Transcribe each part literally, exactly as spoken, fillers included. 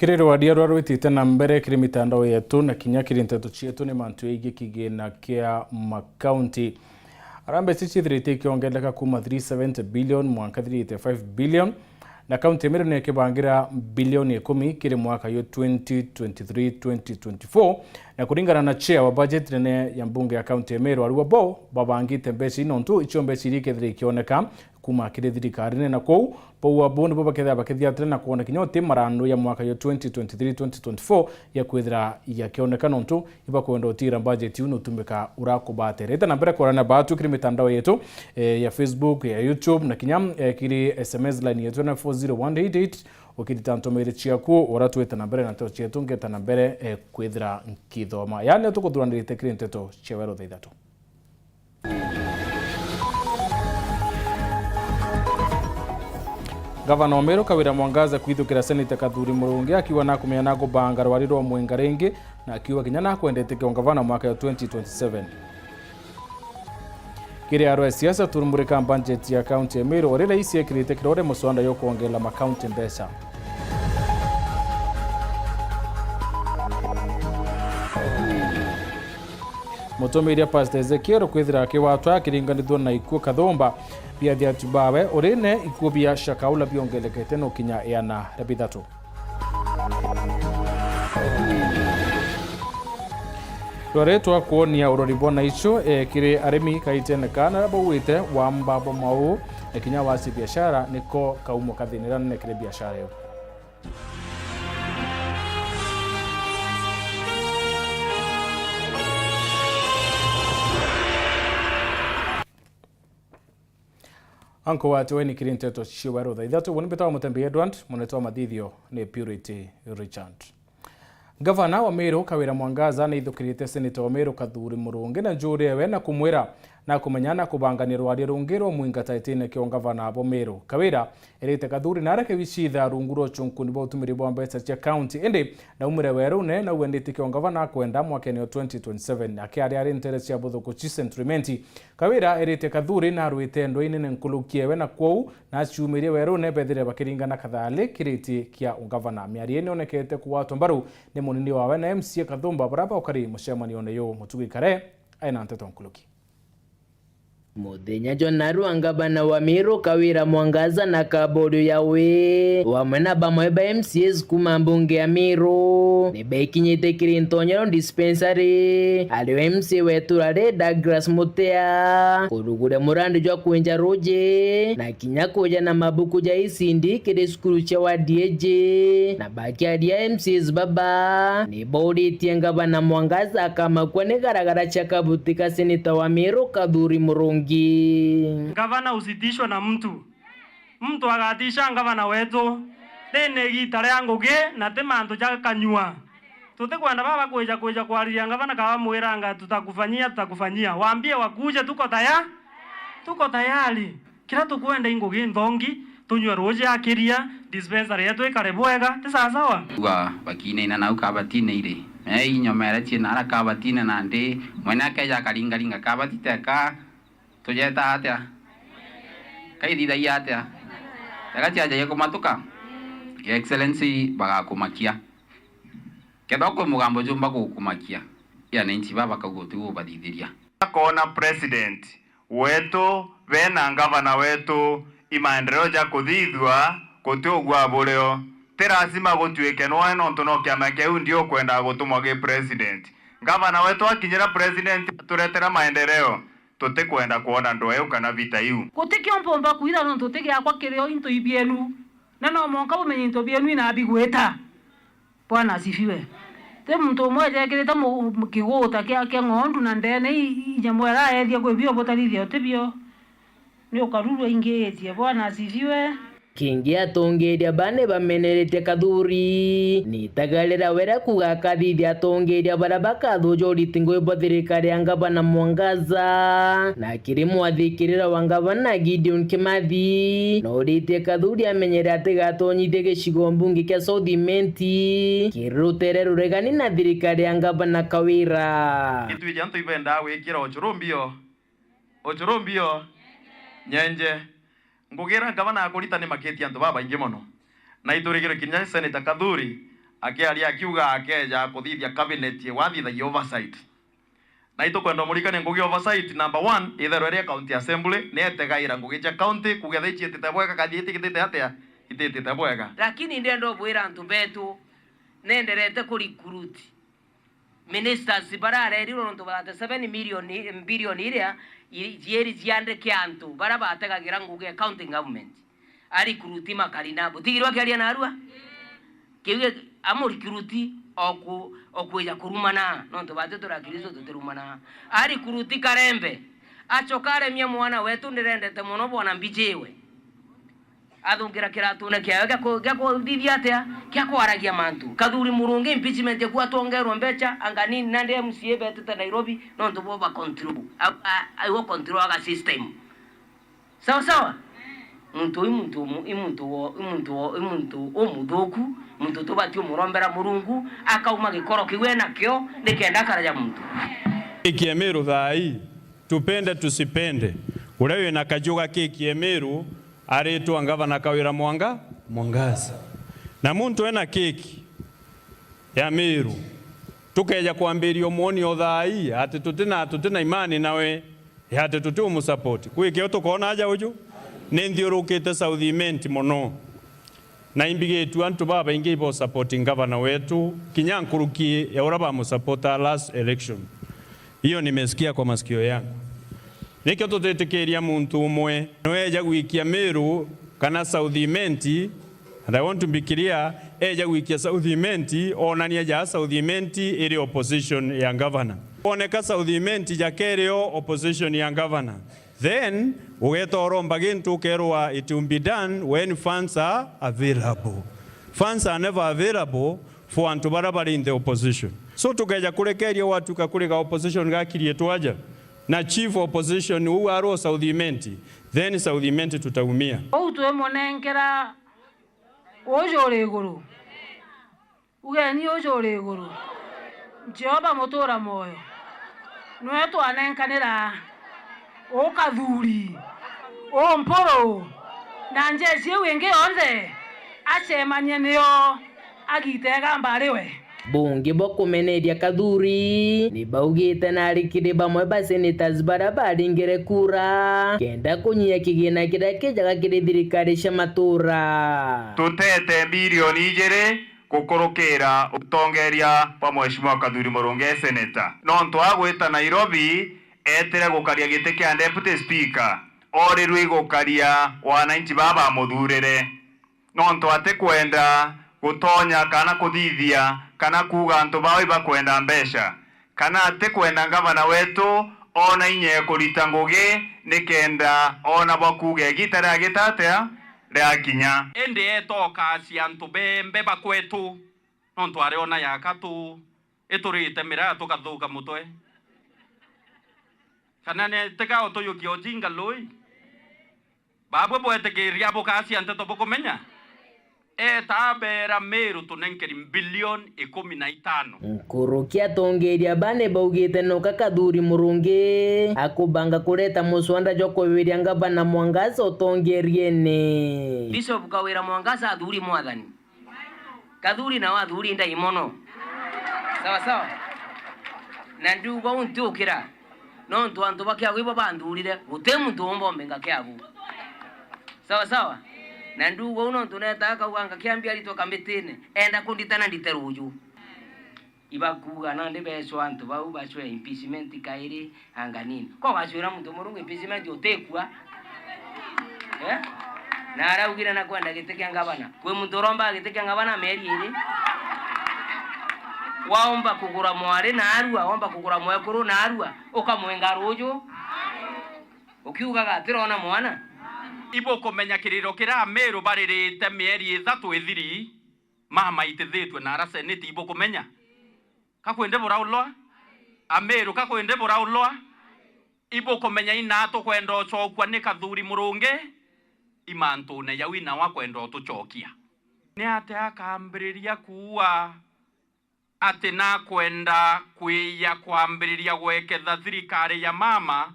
Kiri rwaria rwa rwitite na mbere kiri mitandao yetu na kinya kiri nteto cietu ni mantu jegie kigina kia makaunti. Aria mbeca cithirite ikiongereka kuma three seventy billion mwanka three eighty five billion, na kaunti ya Meru ni ikibangira bilioni ikumi kiri mwaka yo twenty twenty three twenty twenty four, na kuringana na chair wa budget nene ya mbunge ya kaunti ya Meru, ariwa bo babangite mbeca ii nontu icio mbeca iria ikethira ikioneka kuma kiri thirikari nene, na kwou bau abo nibo bakethira bakithiatira na kwona kinya uti marandu ya mwaka yo twenty twenty three twenty twenty four ya kwithira yakioneka nontu ibakwenda utiira budget iu nutumika ura kubatera. Ita na mbere kworania batu kiri mitandao yetu, eh, ya Facebook, ya YouTube, na kinya, eh, kiri S M S line yetu na four zero one eight eight, ukirita ntumiri ciaku, ura twita na mbere na nteto cietu, ngeta na mbere, eh, kwithira nkithoma. Yaani, tukuthuranirite kiri nteto cia weru thaa ithatu. Gavana wa Meru Kawira Mwangaza kwithukira Seneta Kathuri Murungi akiuga nakumenya nakubanga rwari rwa Mwenga ringi, na akiuga kinya nakwenda itike ungavana mwaka ya twenty twenty seven. Kiri arwa siasa turumurika budget ya kaunti ya Meru, uri raisi ekirite kirore muswanda yo kwongela makaunti mbeca. Mutumiria Pastor Ezekiel kwithira akiwatwa akiringanithua na ikuu kathumba bia athiatu bawe, urine ikuu bia Shakaula biongelekete no kinya iana ria bithatu. Rwari twa kwonia urori bwa naichu, eh, kiri arimi kaitene kana bauite wamba bwa mau, na kinya wasi biashara niko kaumo kathini ranene kiri biashara iyo. Anko watu weni kiri nteto cia weru thaa ithatu, woni mbitawa Mutembi Edward, munetwa mathithio ni Purity Richard. Gavana wa Meru Kawira Mwangaza naithukirite Seneta wa Meru Kathuri Murungi na njuri ewe na kumwira nakumenya na kubangania rwaria rungi rwa mwingata itine kia ungavana bo Meru. Kawira erite Kathuri nareke wicitha rungu rwa uchunkuni bwa utumiri bwa mbeca cia kaunti, indi naumire werune na uendete kia ungavana akwenda mwakene wa twenty twenty seven. Akiaria ari ntere cia buthuku ci Central Imenti, Kawira erite Kathuri narwite ndwai nene nkuruki ewe na kwou naciumirie werune bethire bakiringana kathali kiriti kia ungavana. Miario ii nionekete kugwatwa mbaru ni munini wawe na M C A Kathumba baria baukari mucemanione yu. Mutugi Kare aina nteto nkuruki. Muthenya jwa narua ngavana wa Meru Kawira Mwangaza na kaborio yawe, wamwe na bamwe ba M C As kuma mbunge ya Meru, ni bekinyite kiri ntonyero dispensary, ario M C A wetu rari Douglas Mutea, kurugure murandi jwa kwinja ruji, na kinya kuja na mabuku ja icindi kiri cukuru cia wadi iji, na bakiaria M C As baba, ni bauritie ngavana Mwangaza akamakua ni garagara cia kabuti ka seneta wa Meru Kathuri Murungi. Gavana usitishwe na mtu. Mtu agatisha ngavana wetu. Ri ni igita ria ngugi na ti mantu ja kanyua. Tutikwenda baba kwija, kwija kwariria ngavana kaba mwiranga, "Tutakufanyia, tutakufanyia." Waambie wakuje, tuko taya-, tuko tayari. Kiria tukwenda i ngugi nthongi, tunywe ruuji akiria, dispensary yetu ikare bwega, ti sawa sawa? Uga bakinaina nau kabatine iri. Me inyomere ciina ara kabatine nandi, mwene akeja akaringaringa kabati teka, tujeta atia? Kaithithagia atia? Teka ciajagia kumatuka? Your Excellency, bagakumakia. Kethwa kwi mugambo jumba gukumakia, ya ninchi baba bakauga uti ubathithiria. Akona president wetu, bena ngavana wetu, i maendeleo ja kuthithua, guti ugwa burio. Ti lazima gutuike nwe nontu no kiama kiu ndio ukwenda gutumwa gi president. Ngavana wetu akinyira president aturetera maendeleo, tutikwenda kwona ndweu kana vita iu. Guti kio mpomba kwira nontu ti giakwa kirio into ibienu, na no mwanka bumenye into bienu inabigwita. Bwana asifiwe. Ti muntu umwe ejekirite mu-, mu-, kiguuta kia, kia ng'ondu na ndeene i, i, inyamwera aethia kwi bio butarithia uti bio. Ni ukarurua ingiitie. Bwana asifiwe. Kingi atongeria bane bameneretie Kathuri. Ni itagarira wera kuga akathithia atongeria bara bakathuja uriti ngugi bwa thirikari ya ngavana Mwangaza. Na kiri mwathikirira wa ngavana Gideon Kimathi, noritie Kathuri amenyere atigatonyithie gicigo mbunge kia South Imenti kiri rutere ruregani na thirikari ya ngavana Kawira. Gitwiji antu ibendaa gwikira ucurumbio, ucurumbio, nyenje. Ngugi iria ngavana akurita ni makitie antu babaingi mono. Na iturigirwe kinya Senator Kathuri akiaria akiuga akeja kuthithia cabinet wathithagia oversight. Na itukwenda umurikanie ngugi ya oversight, number one, itherwe iri county assembly, ni etegaira ngugi cia county, kuuga thaa ici itite bwega, kathi itigitite atia, ititite bwega. Lakini ndenda ubwira antu betu, nenderete ku recruit ministers bararerirwe nontu ba thirty-seven million, billion iria i-, cieri ciandike antu bara bategagira ngugi ya county government. Ari kuruti makari na butigirwa kiaria narua. Kiu gi-, amurikuruti oku-, okwija kurumana, nontu batu turakiristo tutirumana. Ari kuruti karembe, acoka aremia mwana wetu ndirendete mono bwana mbijiwe. Athungira kiratune kiawe gia ku-, gia kuthithia atia? Gia kwaragia mantu. Kathuri Murungi impeachment eku atongerwe mbecha, anga nini, nandi M C A betite Nairobi, nontu bo ba control. A-, a-, aigo control aga system. Sawa sawa? Muntu uu i muntu umu-, i muntu wo-, i muntu wo-, i muntu umuthuku, muntu tubati umurombera Murungu, akauma gikoro kiu enakio, nikenda akaraja muntu. Ikie Miru thaa ii, tupende tusipende, uria wina kajuga kiki e Miru aritwa ngavana Kawira Mwanga-, Mwangaza. Na muntu ena kiki ya Miru, tukeja kwambiria umwoni o thaa ii, ati tutina, tutina imani nawe, ya ati tuti umusupport. Kwikio tukoona aja uju, ni nthiurukite South Imenti mono. Na imbigitue antu babaingi ibo support ngavana wetu, kinya nkuruki ya uria bamusupporta last election. Hiyo nimesikia kwa masikio yangu. Nikio tutitikiria muntu umwe niwe eja gwikia Miru kana South Imenti, and I want to be clear, eja gwikia South Imenti, onania ja South Imenti iri opposition ya governor. Oneka South Imenti ja kerio opposition ya governor. Then, ugeeta uromba gintu ukerwa it will be done when funds are available. Funds are never available for antu baria bari in the opposition. So tukeja kurekeria watuka kuriga opposition gakirie twaja, na chief opposition uu arwo South Imenti, then South Imenti tutaumia. Uu twimunenkera uju uri iguru. Ugeni uju uri iguru. Jehova mutura mwoyo. Niwe twanenkanira uu Kathuri, uu Mpuru, na njeshi iu ingi yonthe acemanie nio agite igamba ari we. Bungi bwa kumeneria Kathuri ni baugite na ari kiri bamwe ba senators baria baringire kura kenda kunyia kigina kiria kijaga kiri thirikari cia matura. Tutete bilioni ijiri gukurukira utongeria bwa Mheshimiwa Kathuri Murungi e seneta. Nontu agwita Nairobi, etire gukaria giti kia deputy speaker, orirwe gukaria wananchi baa bamuthurire. Nontu atikwenda gutonya kana kuthithia kana kuuga antu bao ibakwenda mbeca. Kana atikwenda ngavana wetu oona inya ya kurita ngugi nikenda oona bwa kuuga igita riagita atia riakinya. Indi eeta ukacia antu bembe ba kwetu, nontu ariona yaka tu iturite miraya tukathuka mutwe. Kana ni tiga utuyukia ujinga lui? Babwe bwetikiria bukacia nteto bukumenya? Eeta abeera Miru tunenkeri mbilioni ikumi na itano. Nkuruki atongeria baa ni baugite noka Kathuri Murungi akubanga kureta muswanda jwa kwiwiria ngavana Mwangaza utongeriene. Bishop Kawira Mwangaza athuri mwathani. Kathuri nao athuri ndaimono. Sawa sawa? Na ndiuga uu ntiukira. Nontu antu ba Kiagu ibo banthurire, guti muntu uumba umbinga Kiagu. Sawa sawa? Na nduuga uu nontu neetaga kauga ngakiambia aritwe kamitine, enda kunditana ndite ruuju. Ibakuuga nandi beecwa antu bau bacwe impeachment kairi, anga nini. Ko wacwira muntu Murungu impeachment utikua? Eh? Na araugire nakwenda giti kia ngavana. Kwi muntu uromba giti kia ngavana mieri iri? Waomba kugura mwari naarua, waomba kugura mwekuru naarua, ukamwenga ruuju? Ukiugaga atirona mwana? Ibukumenya kiriro kiria Amiru baririte mieri ithatu ithiri, mama itithitwe na ara seneti, ibukumenya? Ka kwindi buraulwa? Amiru, ka kwindi buraulwa? Ibukumenya inaa tukwenda ucokua ni Kathuri Murungi, i mantune jau inawe akwenda utucokia. Ni atia akambiriria kuua ati nakwenda kwiya kwambiriria gweketha thirikari ya mama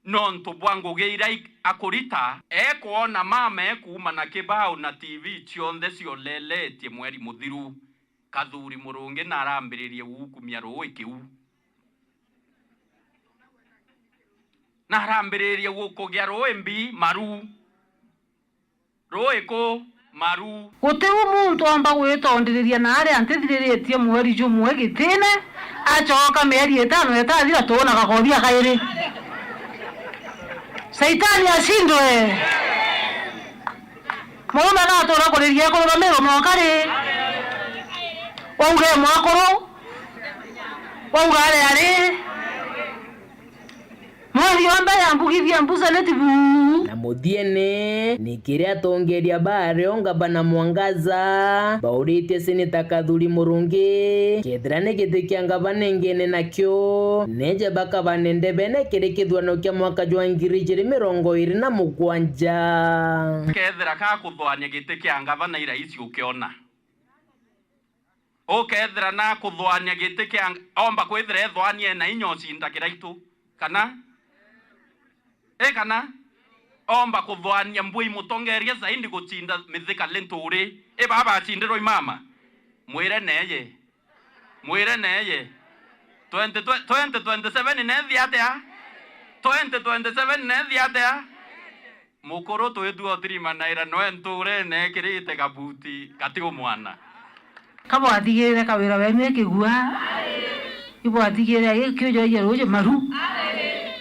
nontu bwa ngugi iria i-, akurita? Ekwona mama ekuuma na kibau na T V cionthe cioleletie mweri muthiru. Kathuri Murungi na arambiririe gukumia ruui kiu. Na arambiririe gukugia ruui mbi maru. Ruui ku maru. Guti u muntu omba gwitondiriria na aria ntithiriritie mweri jumwe gitine, acoka mieri itano itathira tuuna gakothia kairi. Saitani ashindwe. Murume agatura kuriria ekuru ba Miru moka ri? Wauga e mwakuru? Wauga ari ari? Mwathi wa mbere ambugithia mbucaniti buu. Na muthiene, ni kiria atongeria ba ario ngavana Mwangaza bauritie Seneta Kathuri Murungi kethira ni giti kia ngavana engene nakio, neje bakabane ndebene kiri kithurano kia mwaka jwa ngiri ijiri mirongo iri na mugwanja. Kethira ka kuthwania giti kia ngavana i raisi ukiona. Ukethira na kuthwania giti kia ng-, omba kwithira ethwania ena inya ucinda kiraitu. Kana? I kana? Omba kuthwania mbui mutongeria zaidi gucinda Mithika Linturi. I baba acindirwe i mama? Mwire neye. Mwire neye. Twenty, twenty twenty-seven nethi atia? Twenty twenty-seven nethi atia? Mukuru twitu otirimanaira noe nturene ekirite kabuti gati umwana. Kabwathigirire kawira wenu ikigua. Ibwathigirire gikiujoiye ruuji maru.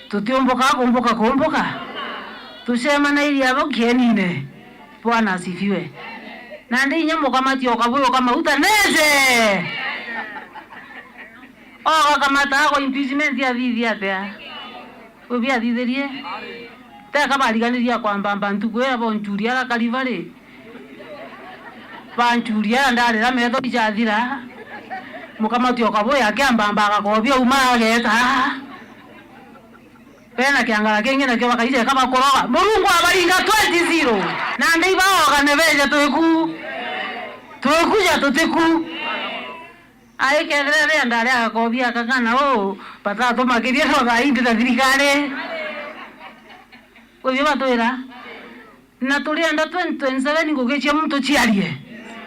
Tutiumbuka kumbuka kumbuka. Tucemanairie abo kienine. Bwana asifiwe. Nandi inya mukamati okabuyuka mauta neze. Ogakamata ago impeachment athithia atia? Wi biathithirie? Teka bariganiria kwambamba ntuku iria bonchuria ara Kalivari. Banchuria ara ndarira metho ijathira. Mukamati okabuya akiambamba agakobia uma ageta. Bena kiangara kingi nakio bakaija eka bakuroga. Murungu abaringa twenty zero. Nandi ibaogane beje twiku. Twikuja tutiku. Aikethira rienda ria gakobi aka kana uu, batatumakiria no thaa ii ndi na thirikari. Kwithio batwira, na turienda twenty twenty-seven ngugi cia muntu ciarie.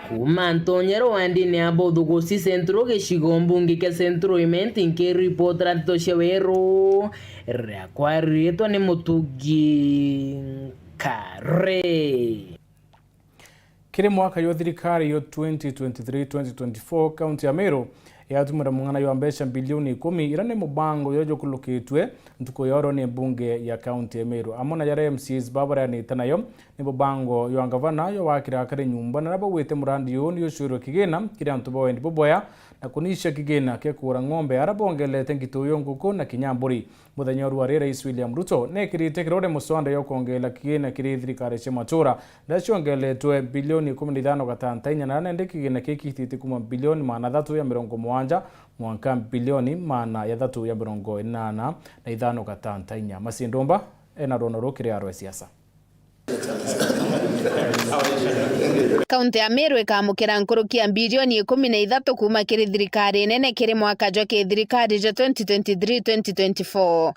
Kuuma Ntonyero wandini ya Bothugusi Central gicigo mbunge kia Central Imenti nkiripotera nteto cia weru, riakwa riitwa ni Mutugi Kare. Kiri mwaka jwa thirikari yo twenty twenty-three twenty twenty-four, kaunti ya Meru yatumire mung'ana jwa mbeca bilioni ikumi, iria ni mubango juria jukulukitue ntuku ya oro ni mbunge ya kaunti ya Meru. Amwe na jaria M C As babareanite nayo ni mubango jwa ngavana jwa gwakira akari nyumba, na aria baugite murandi uyu ni ucwirwe kigina kiri antu ba wendi bubwea na kunicia kigina kia kugura ng'ombe, aria bongerete ngitu uyu nguku na kinya mburi. Muthenya uru ari, Rais William Ruto nekirite kirore muswada jwa kwongerera kigina kiri thirikari cia matura, na ciongeretwe bilioni ikumi na ithano gatanta inya, na nende kigina kiki kitite kuma bilioni magana athatu ya mirongo mugwanja mwanka bilioni magana athatu ya mirongo inana na ithano gatanta inya. Masindumba ena rwono rukiri arwe siasa. Kaunti ya Meru ikamukira nkuruki ya bilioni ikumi na ithatu kuuma kiri thirikari nene kiri mwaka jwa kithirikari jwa twenty twenty-three twenty twenty-four.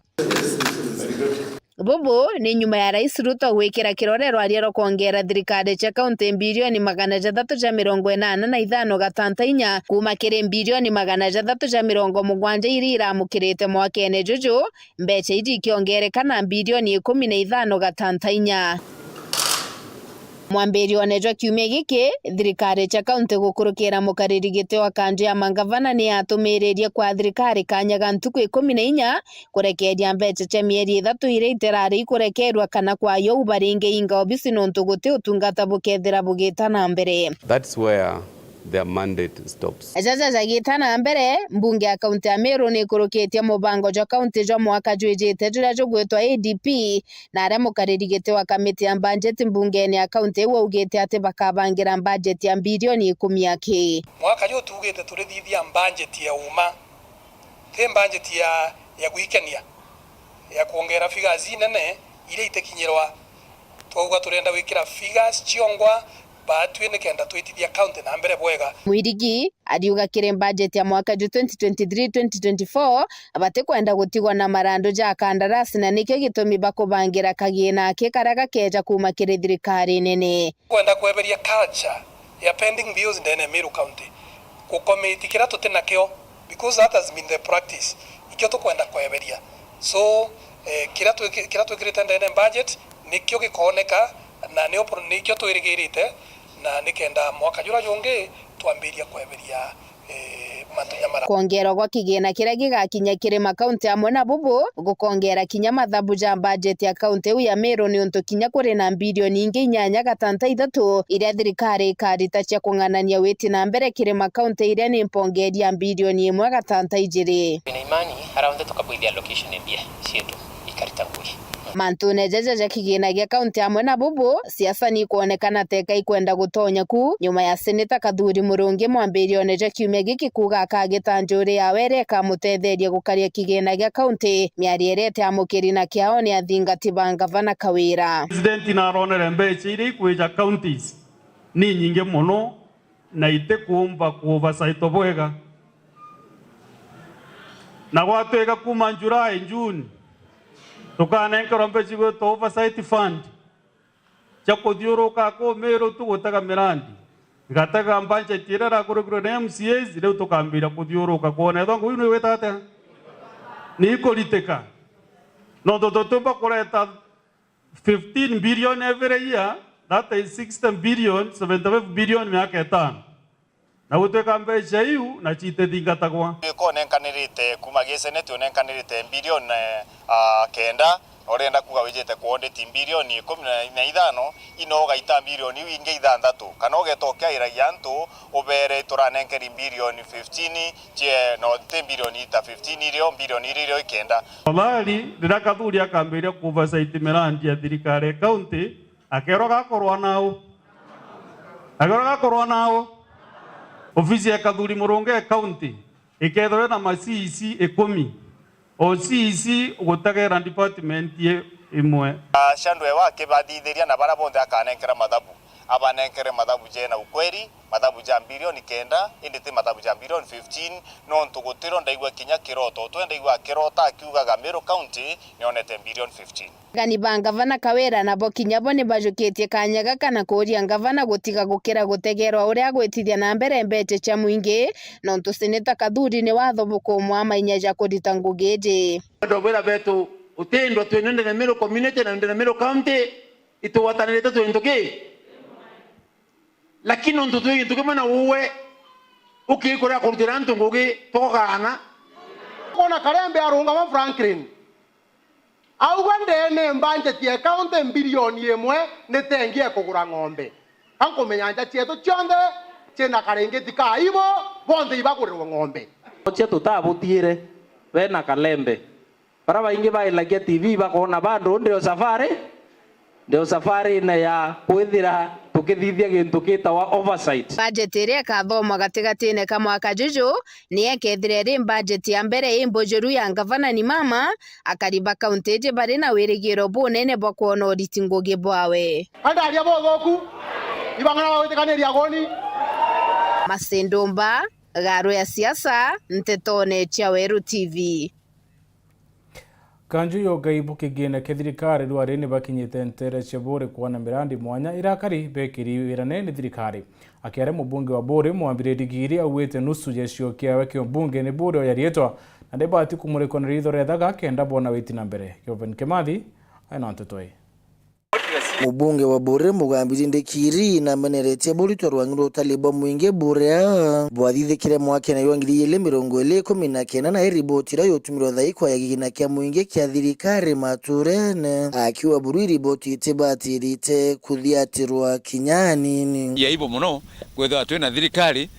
Bubu ni nyuma ya Rais Ruto gwikira kirore rwaria rwa kwongera thirikari cia kaunti bilioni magana jathatu ja mirongo inana na ithano gatanta inya kuuma kiri bilioni magana jathatu ja mirongo mugwanja iria iramukirite mwakene juju, mbeca iji ikiongereka na bilioni ikumi na ithano gatanta inya. Mwambirione jwa kiumia giki, thirikari cia kaunti gukurukira mukariri giti wa kanju ya mangavana ni yatumiririe kwa thirikari kanya ga ntuku ikumi na inya kurekeria mbeca cia mieri ithatu iria itirari ikurekerwa kana kwayo ubaringe inga obisi nontu guti utungata bukethira bugita na mbere. That's where their mandate stops. Jaja jagita na mbere, mbunge ya kaunti ya Meru ni ikurukitie mubango jwa kaunti jwa mwaka jwijite juria jugwitwa A D P, na aria mukariri giti wa kamiti ya mbanjeti mbungene ya kaunti iu augite ati bakabangira mbanjeti ya bilioni ikumi aki. Mwaka juu tuugite turithithia mbanjeti ya uma, ti mbanjeti ya, ya gwikenia, ya kwongera figures inene iria itikinyirwa. Twauga turenda gwikira figures ciongwa baatwi nikenda twitithia county na mbere bwega. Mwirigi ariuga kiri budget ya mwaka juu twenty twenty-three twenty twenty-four, batikwenda gutigwa na marandu ja kandarasi, na nikio gitumi bakubangira kagina aki karia gakeja kuuma kiri thirikari nene. Kwenda kweberia culture ya pending bills ndene ya Meru County. Gukomiti kiria tuti nakio, because that has been the practice, ikio tukwenda kweberia. So, eh, kiria twiki-, kiria twikirite ndene budget, nikio gikooneka, na nio pro-, nikio twirigirite, na nikenda mwaka juria jungi twambiria kweberia, eh, mantu ja mara. Kwongerwa gwa kigina kiria gigakinya kiri makaunti amwe na bubu, gukongera kinya mathabu ja budget ya kaunti iu ya Meru, niuntu kinya kuri na mbirioni ingi inyanya gatanta ithatu iria thirikari ikarita cia kung'anania witi na mbere kiri makaunti iria ni mpongeria mbirioni imwe gatanta ijiri. Twina imani aria onthe tukabwithia allocation ya mbia cietu ikarita ngugi. Mantune jaja ja kigina gia kaunti amwe na bubu, siasa ni ikwonekana teka ikwenda gutonya ku, nyuma ya Seneta Kathuri Murungi mwambirione ja kiumia giki kuuga akagita njuri yawe iria ikamutetheria gukaria kigina gia kaunti, miario iria itiamukiri na kiao ni athingati ba ngavana Kawira. President naronere mbeca iria ikwija counties ni nyingi mono, na itikuumba ku oversight bwega. Na gwatwika kuuma July, June, tukanenkerwa mbeca igwitwa oversight fund cia kuthiuruka kuu Meru tugutega mirandi. Igatega budget iria irakurukirwe ni M C As, riu tukambiria kuthiuruka kwona ethwa ngugi ni igwita atia? Ni ikuritika. Nontu tutiumba kureta fifteen billion every year, that is sixty billion, seventy-five billion miaka itano. Na gutwika mbeca iu na citithingatagwa. Iko unenkanirite kuma gi Senate, unenkanirite billion, eh, ah, kenda, urenda kuga wijite ku audit billion ikumi na ithano, ino ugaita billion iu ingi ithanthatu, kana ugeta ukiairagia antu ubere turanenkeri billion fifteen, cie, no ti billion ita fifteen irio, billion irio irio ikenda. Afadhali riria Kathuri akambiria ku oversight mirandi ya thirikari ya county, akerwa gakorwa nau. Akerwa gakorwa nau. Ofisi ya Kathuri Murungi ya county ikethirwa na ma C E C ikumi. O C E C gutegera department ye imwe. Shandwe wake bathithiria na baria bonthe akanenkera mathabu. Abanenkere mathabu jena ukweli, mathabu ja bilioni kenda, indi ti mathabu ja bilioni fifteen, nontu gutiro ndaigua kinya kiroto. Utwe ndaigua akirota akiugaga Meru County nionete bilioni fifteen. Agani ba ngavana Kawira nabo kinya bo ni bajukitie kanya gaka na kuuria ngavana gutiga gukira gutegerwa uria agwitithia na mbere mbeca cia mwingi, nontu Seneta Kathuri ni watho bukumwa mainya ja kurita ngugi iji. Ndobwira betu utindwa twinende na Meru community na ndene Meru County, itugwatanirite twi ntuki. Lakini nontu twi gintu kimwe na uwe, ukikuria kurutira antu ngugi, tukugaana. Kona Karembe arungama Franklin, auga ndene budget ya county bilioni imwe ni tengi ya kugura ng'ombe. Ka nkumenya nja cietu cionthe ciina karingiti ka ibo, bonthe ibagurirwe ng'ombe. Cia tutabutiire, we na Kalembe. Bara baingi bailagia T V bakoona bandu, ndi o safari, ndi o safarine ya kwithira tukithithia gintu gitawa oversight. Budget iria ikathomwa gatigatine ka mwaka juju, niyo ikethira iri budget ya mbere imbujuru ya ngavana ni mama, akari ba kaunti iji bari na wirigiro bunene bwa kwona uriti ngugi bwawe. Andaria buthuku, ibang'ana ba gwitikaniria aguni. Masindumba, Garo ya siasa, ntetone cia Weru T V. Kanju ya ugai bukigine kia thirikari rwari ni bakinyite ntere cia Buuri kwona mirandi mwanya irakari bekiri wirane ni thirikari. Akiaria mubunge wa Buuri, Mwambire Ndigiri, augite nusu ya cio kiawe kia ubunge ni Buuri o yariitwa, na ndibati kumurikwa na ritho ria thaga kenda bona witi na mbere. Kelvin Kimathi aina nteto ii. Mubunge wa Buuri Mugambiri Ndikiri nameneretie buritwa rwang'i rwa utali bwa mwingi buria bwathithikire mwakene jwa ngiri igiri mirongo iri ikumi na kenda, na iriboti iria yutumirwe thaikwa ya kigina kia mwingi kia thirikari maturene, akiuga buru iriboti itibatirite kuthiatirwa kinya anini. Ni aibu mono kwithirwa twina thirikari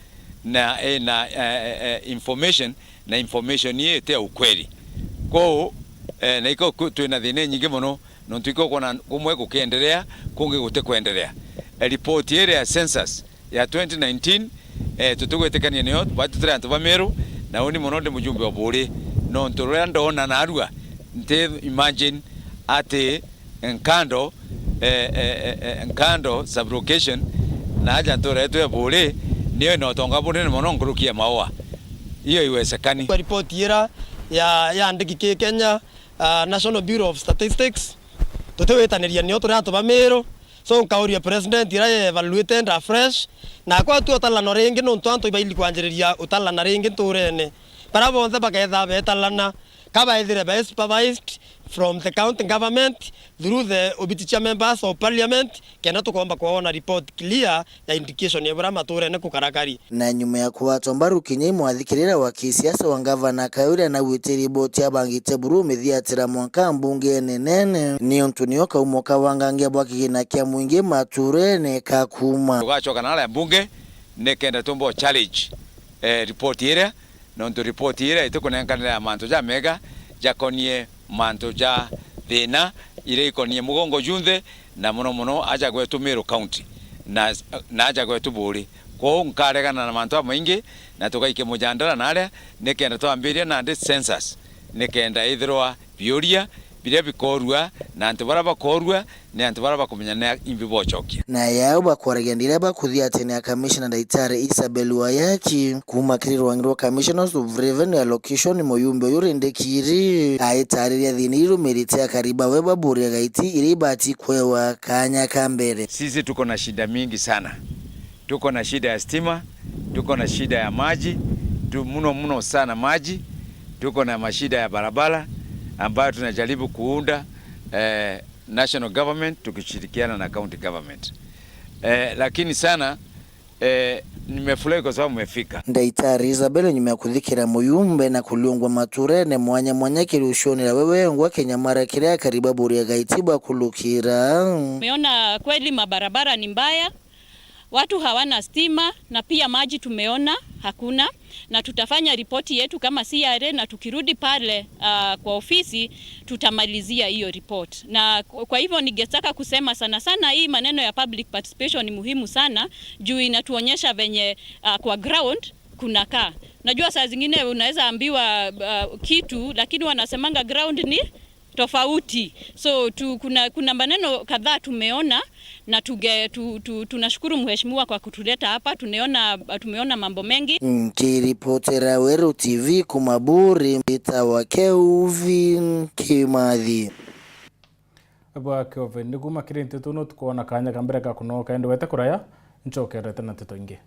na, eh, na, eh, eh, information, na information ii iti ya ukweli. Kwou, eh, na iko ku-, twina thina inyingi mono, nontu iko kwona kumwe gukiendelea, kungi gutikwendelea. Eh, report iria ya census ya twenty nineteen, eh, tutigwitikania niyo, bati turi antu ba Meru, na uni mono ndi mujumbe wa Buuri, nontu ruria ndona narua, nti imagine ati Nkando, eh, eh, eh, eh, Nkando sub-location, na aja ntura yetu ya Buuri, niyo ina utonga bunene mono nkuruki ya Maua. Iyo iwesekani. Kwa ripoti ira ya, ya andiki ki Kenya, ah, National Bureau of Statistics, tutiwitaniria nio turi antu ba Meru, So nkauria president ira ye evaluated afresh, na kwa tu utalano ringi nontu antu ibaili kwanjiriria utalana ringi nturene. Bara bonthe baketha betalana, kabaethire be supervised from the county government through the obiti cia members of parliament, kenda tukomba kwona report clear ya indication ya buria maturene kukarakari. Na nyuma ya kugwatwa mbaru kinya imwathikirira wa kisiasa wa ngavana Kauri anagwitirie riboti abangite buru umithiatira mwanka mbungene nene, niuntu nio kaumo ka wangangia bwa kigina kia mwingi maturene kakuma. Tugacoka na aria mbunge nikenda tumbo challenge, eh, report iria, nontu report iria itikunenkanira ya mantu jamega jakonie mantu ja thina iria ikonie mugongo junthe, na mono mono aja gwetu Meru County, na, na aja gwetu Buuri. Kwou nkaregana na mantu jamaingi, na tugaikia mujandara naria, nikenda twambiria nandi census, nikenda ithirwa biuria biria bikorua, na antu baria bakorua, ni antu baria bakumenya ni imbi bocokia. Na yao bakwaragia ndira bakuthia atene ya Commissioner Ndagitari Isabel Wayaki, kuma kiri rwangi rwa Commissioners of Revenue Allocation, muyumbe uyu Rindikiri aitariria thina irumirite akari bawe ba Buuri ya Gaiti iria ibati kwewa kanya ka mbere. Sisi tuko na shida mingi sana. Tuko na shida ya stima, tuko na shida ya maji, tu-, mno mno sana maji, tuko na mashida ya barabara ambayo tunajaribu kuunda, eh, national government tukishirikiana na county government. Eh, lakini sana, eh, nimefurahi kwa sababu mmefika. Ndaitari Isabel nyuma ya kuthikira muyumbe na kuliungwa maturene mwanya mwanya kiri ucionera we wengwa kinyamara kiria akari ba Buuri ya Gaiti bakulukira. Umeona kweli mabarabara ni mbaya, watu hawana stima na pia maji tumeona hakuna, na tutafanya ripoti yetu kama C R A, na tukirudi pale, ah, kwa ofisi tutamalizia hiyo report. Na kwa kwa hivyo ningetaka kusema sana sana hii maneno ya public participation ni muhimu sana juu inatuonyesha venye, ah, kwa ground kunakaa. Najua saa zingine unaweza ambiwa, ah, kitu, lakini wanasemanga ground ni tofauti. So tu, kuna, kuna maneno kadhaa tumeona na tuge, tu, tu, tunashukuru mheshimiwa kwa kutuleta hapa. Tumeona, tumeona mambo mengi. Nkiripotera Weru T V kuma Buuri, mbitawa Kelvin Kimathi. Bwa Kelvin, ni kuma kiri nteto no tukoona kanya ka mbere ga kunoka, indi wete kuraya, ncokerete na nteto ingi.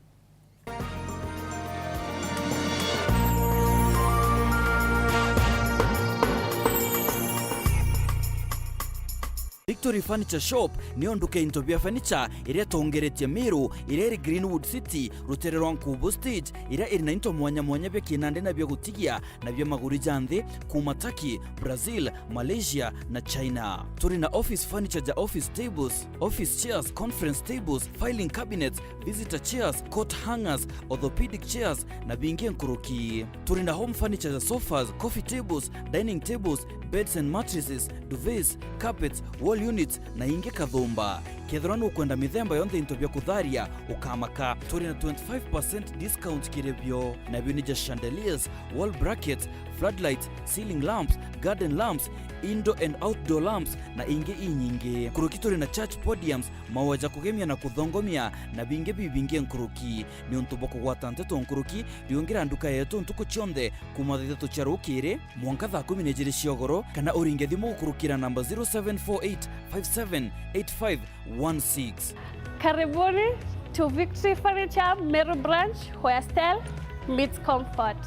Victory Furniture Shop niyo nduka ya into bia furniture iria itongeretie Meru, iria iri Greenwood City, rutere rwa Nkubu Stage, iria iri na into mwanya mwanya bia kinandi na bia gutigia na bia maguri ja nthi, kuuma Turkey, Brazil, Malaysia na China. Turi na office furniture ja office tables, office chairs, conference tables, filing cabinets, visitor chairs, coat hangers, orthopedic chairs na bingi nkuruki. Turi na home furniture ja sofas, coffee tables, dining tables, beds and mattresses, duvets, carpets, wall units na ingi kathumba. Kethirwa nukwenda mithemba yonthe into bia kutharia, ukamaka. Turi na twenty-five percent discount kiri bio, nabio ni ja chandeliers, wall brackets, floodlights, ceiling lamps, garden lamps, indoor and outdoor lamps na ingi inyingi. Nkuruki turi na church podiums, maua ja kugemia na kuthongomia na bingi bibingi nkuruki. Niuntu bwa kugwata nteto nkuruki, riungira nduka yetu ntuku cionthe kuuma thaa ithatu cia rukiri mwanka thaa kumi na ijiri cia ugoro, kana uringe thimu gukurukira namba zero seven four eight five seven eight five one six. Karibuni to Victory Furniture Meru Branch, where style meets comfort.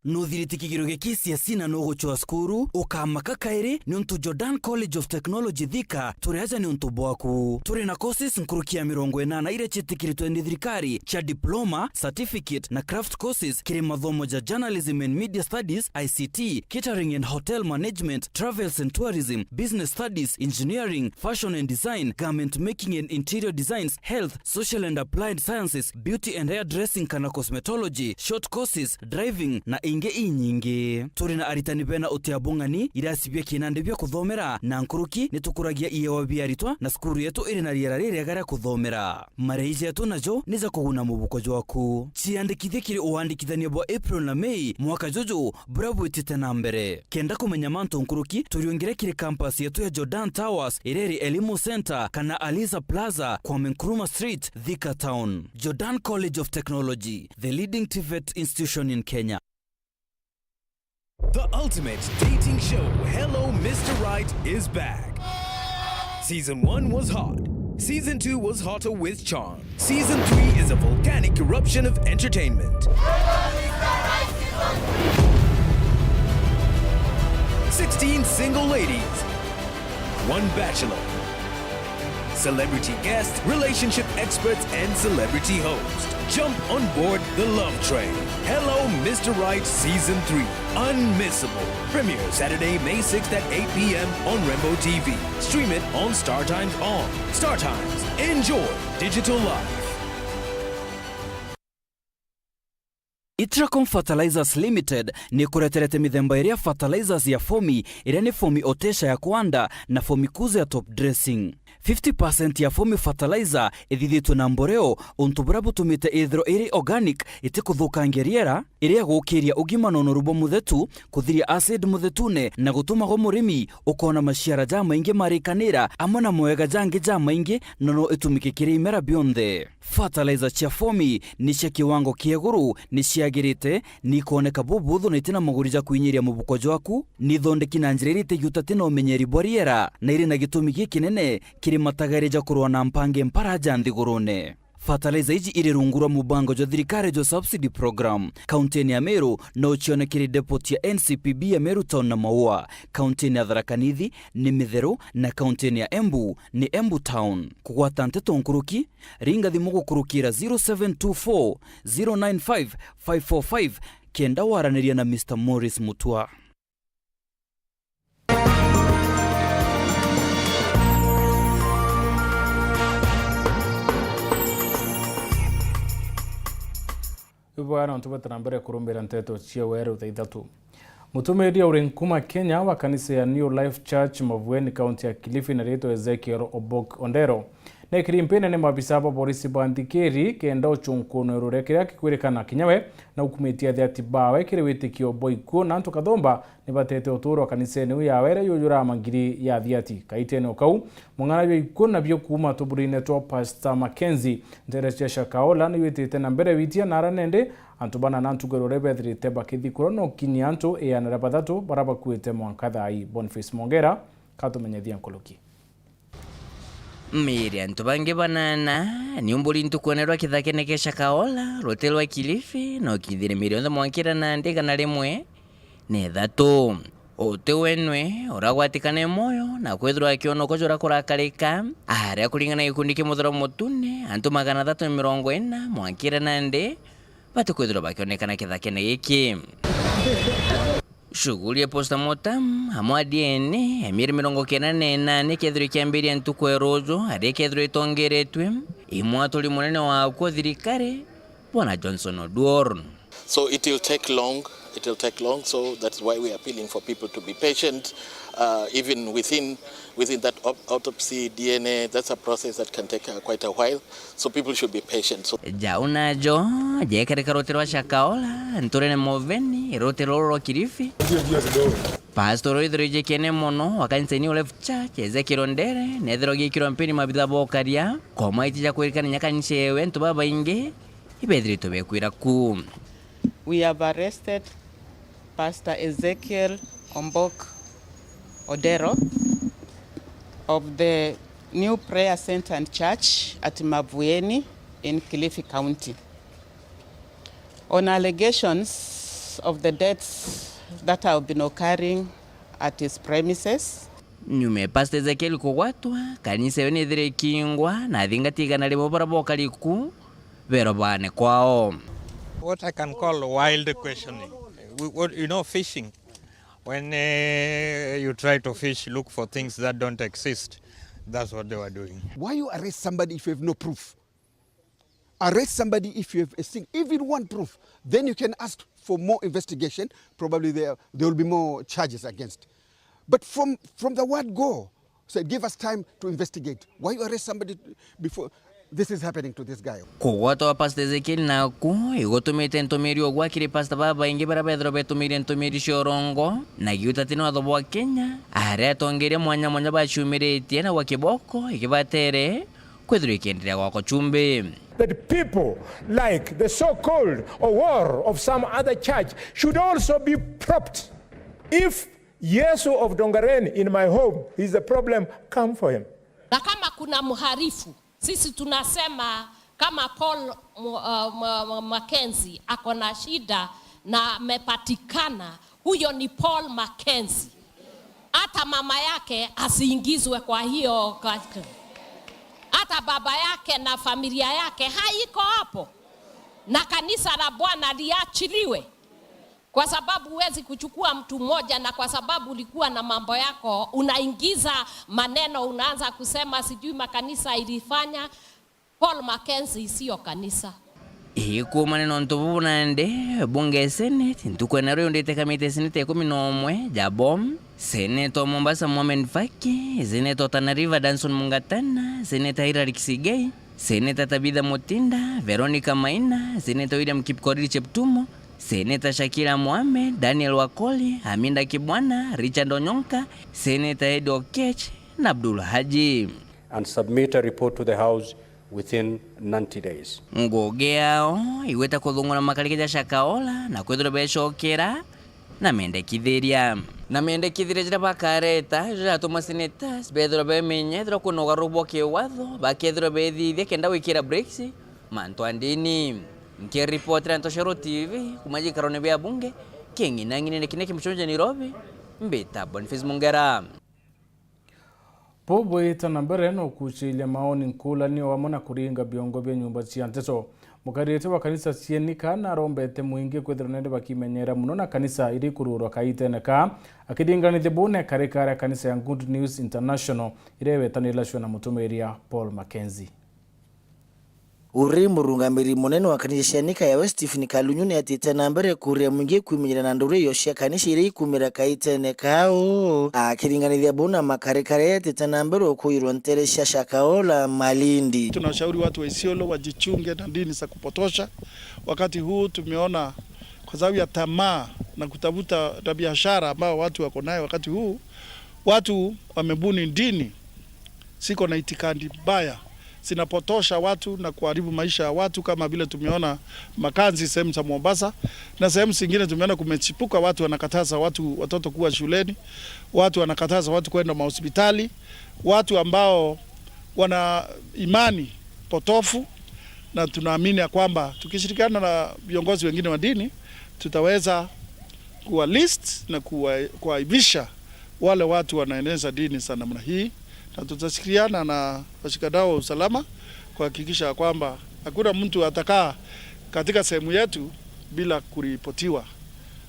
Nuthirite kigerio gia K C S E na nugucwa cukuru, ukamaka kairi niuntu Jordan College of Technology Thika turi aja niuntu bwaku. Turi na courses nkuruki ya mirongo inana iria ciitikiritwe ni thirikari cia diploma, certificate na craft courses kiri mathomo ja journalism and media studies, I C T, catering and hotel management, travels and tourism, business studies, engineering, fashion and design, garment making and interior designs, health, social and applied sciences, beauty and hairdressing kana cosmetology, short courses, driving na ingi inyingi. Turi na aritani bena utia bung'ani, irasi bia kinandi bia kuthomera na nkuruki, ni tukuragia iewa bia aritwa na cukuru yetu iri na riera ririega ria kuthomera. Marei jetu najo ni ja kuguna mubuko jwaku. Ciandikithie kiri uandikithania bwa April na May mwaka juju buria bwitite na mbere. Kenda kumenya mantu nkuruki, turiungire kiri campus yetu ya Jordan Towers, iria iri Elimu Center kana Aliza Plaza, Kwame Nkrumah Street, Thika Town. Jordan College of Technology, the leading TVET institution in Kenya. The ultimate dating show, Hello Mister Right, is back. Season one was hot. Season two was hotter with charm. Season three is a volcanic eruption of entertainment. Sixteen single ladies, one bachelor, celebrity guests, relationship experts, and celebrity hosts. Jump on board the love train. Hello, Mister Right Season three. Unmissable. Premiere Saturday, May sixth at eight p.m. on Rainbow T V. Stream it on StarTimes On. StarTimes. Enjoy digital life. Itracom Fertilizers Limited ni ikureterete mithemba iri ya fertilizers ya Fomi, iria ni Fomi Otesha ya kuanda na Fomi Kuza ya top dressing. Fifty percent ya Fomi Fertilizer ithithitwe na mboreo, untu buria butumite ithirwa iri organic, itikuthukangia riera, iria gukiria ugima na unoru bwa muthetu, kuthiria acid muthetune na gutuma gwa murimi ukoona maciara jamaingi marikanira, amwe na mawega jangi jamaingi, na no itumike kiri imera bionthe. Fertilizer cia Fomi ni cia kiwango kia iguru, ni ciagirite, ni ikooneka bubuthu na itina maguri ja kwinyiria mubuko jwaku, ni ithondeki na njira iria itigiuta ti na umenyeri bwa riera, na iri na gitumi gikinene kiri matagairi ja kurua na mpange mpara ja nthigurune. Fertilizer iji iri rungu rwa mubango jwa thirikari jwa subsidy program. Kauntini ya Meru no ucione kiri depot ya N C P B ya Meru Town na Maua. Kauntini ya Tharaka Nithi ni Mitheru, na kauntini ya Embu ni Embu Town. Kugwata nteto nkuruki, ringa thimu gukurukira zero seven two four, zero nine five, five four five kenda waraniria na Mister Morris Mutua. Ibwega, nontu bwete na mbere kurumbira nteto cia weru thaa ithatu. Mutumiria uri nkuma Kenya wa kanisa ya New Life Church Mavueni, kaunti ya Kilifi, na ritwa Ezekiel Obok Ondero, nekiri mpine ni maabisa ba borisi ba nthikiri kenda uchunkunwe ruria kiria kikwirikana kinya we na ukumitie athiati bawe kiri witikio bwa ikuo na antu kathumba ni batete utuurwa kanisene iu yawe iria yujuraga mangiri ya athiati. Kaitene o kau, mung'ana jwa ikuo nabio kuuma tuburine twa Pastor Mackenzie, ntere cia Shakahola ni witite na mbere witia nara nende antu bana na ntuku ya ruria bethirite bakithikurwa no kinya antu iana ria bathatu bara bakuite mwanka thaa ii. Boniface Mongera katumenyethia nkuruki. Miiri ya antu bangi banana ni umburi ntuku ene rwa kithakene kia Shakahola, ruti rwa Kilifi, no kithire miiri yonthe mwankira nandi igana rimwe na ithatu. Uti wenwe uragwatikana moyo na kwithirwa akionokwa jura kurakarika, aria kuringana na gikundi kia Muthura Mutune, antu magana athatu na mirongo ina mwankira nandi batikwithirwa bakionekana kithakene giki. Shughuli ya postmortem amwe a D N A ya mieri mirongo kenda na ina ni kethirwe kiambiria ntuku ya ruju, aria kethirwe itongeretwe i mwaturi munene wa akuu thirikari, Bwana Johnson Oduor. So it will take long, it will take long, so that's why we are appealing for people to be patient, uh, even within, within that op-, autopsy, D N A, that's a process that can take, uh, quite a while. So people should be patient. So jau najo jekarika ruti rwa Shakahola, nturene Moveni, ruti ruru rwa Kilifi. Pastor withirwe ijikene mono wa kanisa New Life Church, Ezekiel Ondere, nethirwa giikirwa mpini mabitha bokaria, komaiti ja kwirikania kanisa yewe, antu babaingi ibethiritwe bekwira ku. We have arrested Pastor Ezekiel Ombok Odero of the New Prayer Center and Church at Mavueni in Kilifi County on allegations of the deaths that have been occurring at his premises. Nyuma ya Pastor Ezekiel kugwatwa, kanisa iyo nithire ikingwa na athingati igana rimwe bara bokari ku berwa baane kwao. What I can call wild questioning. We, what, you know, fishing. When, eh, you try to fish, look for things that don't exist. That's what they were doing. Why you arrest somebody if you have no proof? Arrest somebody if you have a sing-, even one proof. Then you can ask for more investigation. Probably there, there will be more charges against. But from, from the word go, said, "Give us time to investigate." Why you arrest somebody before this is happening to this guy? Kugwatwa gwa Pastor Ezekiel naku igutumite ntumiri ugwa kiri pastor babaingi baria bethirwa betumirie ntumiri cia urongo, na giuta ti ni watho bwa Kenya, aria atongeria mwanya mwanya baciumiritie na gwa kiboko ikibatere kwithirwa ikienderea gwakwa chumbi. That people like the so-called Owor of some other church should also be propped. If Yesu of Dongaren in my home is the problem, come for him. Kuna mhalifu. Sisi tunasema kama Paul Mu-, uh, Ma-, Ma-, Mackenzie ako na shida na amepatikana, huyo ni Paul Mackenzie. Hata mama yake asiingizwe kwa hiyo ka-, hata baba yake na familia yake haiko hapo, na kanisa la Bwana liachiliwe. Kwa sababu huwezi kuchukua mtu mmoja, na kwa sababu ulikuwa na mambo yako, unaingiza maneno, unaanza kusema sijui makanisa ilifanya. Paul Mackenzie sio kanisa. Ikuumania nontu buu nandi, bunge ya Senate, ntuku ya naru yundite kamiti ya Senate ya ikumi na umwe, Jabom, Senate wa Mombasa Mohamed Faki, Senate wa Tana River Danson Mungatana, Senate Hillary Kisigei, Seneta Tabitha Mutinda, Veronica Maina, Seneta William Kipkorir Cheptumo, Seneta Shakira Mohamed, Daniel Wakoli, Aminda Kibwana, Richard Onyonka, Seneta Ed Okech na Abdul Haji. And submit a report to the House within ninety days. Ngugi yao igwita kuthungura makarika ja Shakahola na kwithirwa becokera na mendekithiria. Na mendekithiria jaria bakareta, jaria jatuma senators bethirwa bemenya ethirwa kwina ugaruru bwa kiwatho, bakethirwa bethithia kenda gwikira brakes mantu a ndini. Nkiripotera Ntoshero T V, kuma gikarone bia bunge, king'inang'inene kine kimuchonje Nairobi, mbita Boniface Mungera. Bubwita na mbere na ukuciiria maoni nkulanio amwe na kuringa biongo bia nyumba cia nteto. Mukariritie wa kanisa Sienika narombete mwingi kwithirwa nende bakimenyera muno na kanisa iria ikururwa kaitene ka, akiringanithia buu na ikarika ria kanisa ya Good News International iria iwetaniracua na mutumiria Paul Mackenzie. Uri murungamiri munene wa kanisa cia Nika yawe Stephen Kalunyu niatite na mbere kuria mwingi kwimenyera na nduri iyo cia kanisa iria ikumira kaitene kao. Akiringanithia buu na makarikare, etite na mbere ukuirwa ntere cia Shakahola, Malindi. Tunashauri watu wa Isiolo wajichunge na dini za kupotosha. Wakati huu tumeona kwa sababu ya tamaa na kutafuta na biashara ambao watu wako nayo wakati huu, watu wamebuni dini ziko na itikadi mbaya, zinapotosha watu na kuharibu maisha ya watu, kama vile tumeona Makanzi sehemu za Mombasa na sehemu zingine tumeona kumechipuka, watu wanakataza watu, watoto kuwa shuleni, watu wanakataza watu kwenda mahospitali, watu ambao wana imani potofu, na tunaamini ya kwamba tukishirikiana na viongozi wengine wa dini tutaweza kuwa list na kuwa-, kuwaivisha wale watu wanaeneza dini za namna hii, na tutashirikiana na washikadau wa usalama kuhakikisha kwamba hakuna mtu atakaa katika sehemu yetu bila kuripotiwa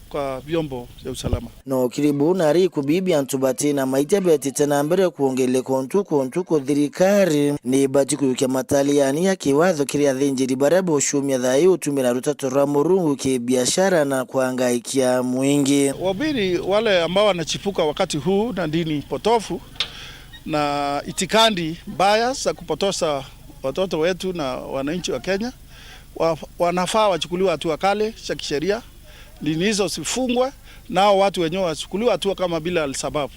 kwa vyombo vya usalama. No kiri buu nari ikubibia antu bati na maitia betite na mbere kwongeleka ntuku ntuku, thirikari ni ibati kuyukia mataliani ya kiwatho kiri athinjiri baria bocuumia thayu utumira ruteto rwa Murungu kibiashara na kwangaikia mwingi. Wabiri wale ambao wanachipuka wakati huu na dini potofu na itikadi mbaya za kupotosha watoto wetu na wananchi wa Kenya, wa-, wanafaa wachukuliwe hatua kali za kisheria, dini hizo zifungwe, nao watu wenyewe wachukuliwe hatua kama vile Al-Shabaab,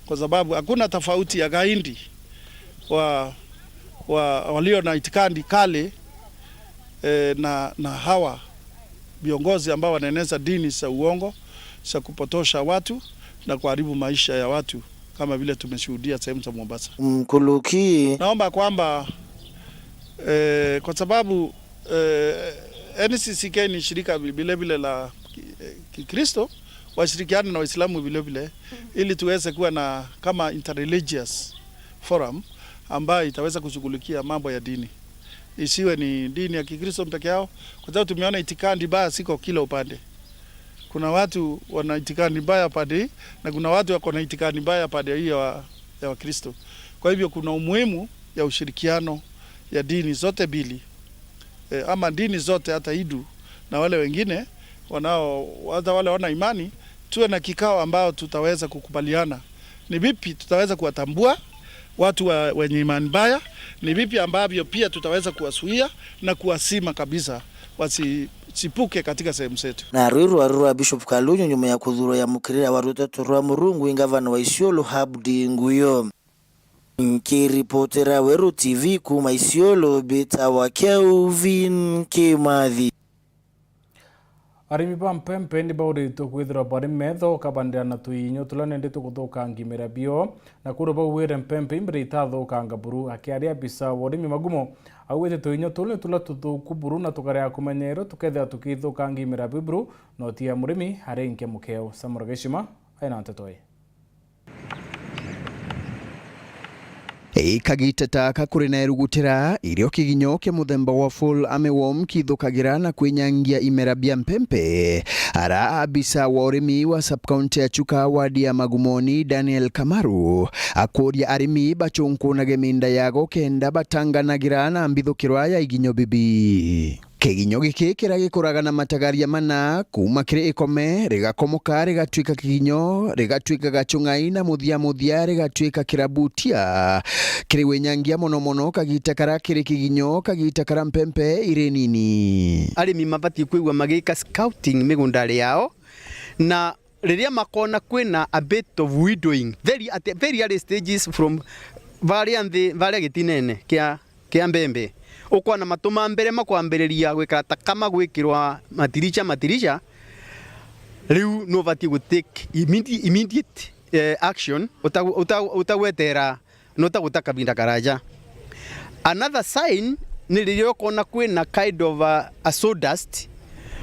kwa sababu hakuna tofauti ya gaidi wa, wa, walio na itikadi kali, eh, na, na hawa viongozi ambao wanaeneza dini za uongo, za kupotosha watu na kuharibu maisha ya watu kama vile tumeshuhudia sehemu za Mombasa. Mkuluki. Naomba kwamba, eh, kwa sababu, eh, N C C K ni shirika vile vile la ki-, eh, Kikristo, washirikiane na Waislamu vile vile, ili tuweze kuwa na kama interreligious forum ambayo itaweza kushughulikia mambo ya dini. Isiwe ni dini ya Kikristo peke yao, kwa sababu tumeona itikadi mbaya ziko kila upande. Kuna watu wana itikadi mbaya pande hii na kuna watu wako na itikadi mbaya pande hii ya wa-, ya Wakristo. Kwa hivyo kuna umuhimu ya ushirikiano ya dini zote mbili, eh, ama dini zote, hata Hindu na wale wengine wanao, hata wale wana imani, tuwe na kikao ambao tutaweza kukubaliana ni vipi tutaweza kuwatambua watu wa, wenye imani mbaya, ni vipi ambavyo pia tutaweza kuwazuia na kuwazima kabisa wasichipuke katika sehemu zetu. Na rwi rwaru rwa Bishop Kalunyu nyuma ya kuthurwa ya mukirira wa ruteto rwa Murungu i ngavana wa Isiolo Abdi Nguyo. Nkiripotera Weru T V kuma Isiolo, mbitawa Kelvin Kimathi. Arimi ba mpempe ni bauritwe kwithirwa bari metho kabandira na tuinyo turia nende tukuthukangia imera bio, na kuru bauwire mpempe imbere itathukanga buru. Akiaria abisa wa urimi Magumo, augite tuinyo tuu ni turia tuthuku buru na tukarega kumenyeerwa tukethira tukithukangia imera biu buru, na utia murimi arinke mukeo. Samuel Geshima aina nteto ii. Ii kagita taka kuri na irugutira, irio kiginyo kia muthemba wa fall armyworm kithukagira na kwinyangia imera bia mpempe. Ara abisa wa urimi wa sub-county ya Chuka wadi ya Magumoni, Daniel Kamaru, akuria arimi bachunkunage minda yago kenda batanganagira na mbithukirwa ya iginyo bibi. Kiginyo giki kiria gikuraga na matagaria mana, kuuma kiri ikome, rigakomoka, rigatwika kiginyo, rigatwika gachung'ai, na muthia muthia rigatwika kirabutia. Kiri winyangia mono mono kagita karia kiri kiginyo, kagita karia mpempe iri nini. Arimi mabatie kwigua magika scouting migundari yao, na riria makona kwina a bit of widowing, very, at very early stages from baria nthi, baria gitinene kia kia mbembe, ukona matu ma mbere makwambiriria gwikara ta kama gwikirwa matiricha, matiricha, riu nubatie gu take immedi-, immediate, eh, action, uta-, uta-, utagwetera na utaguta kavinda karaja. Another sign ni riria ukona kwina kind of a, a sawdust,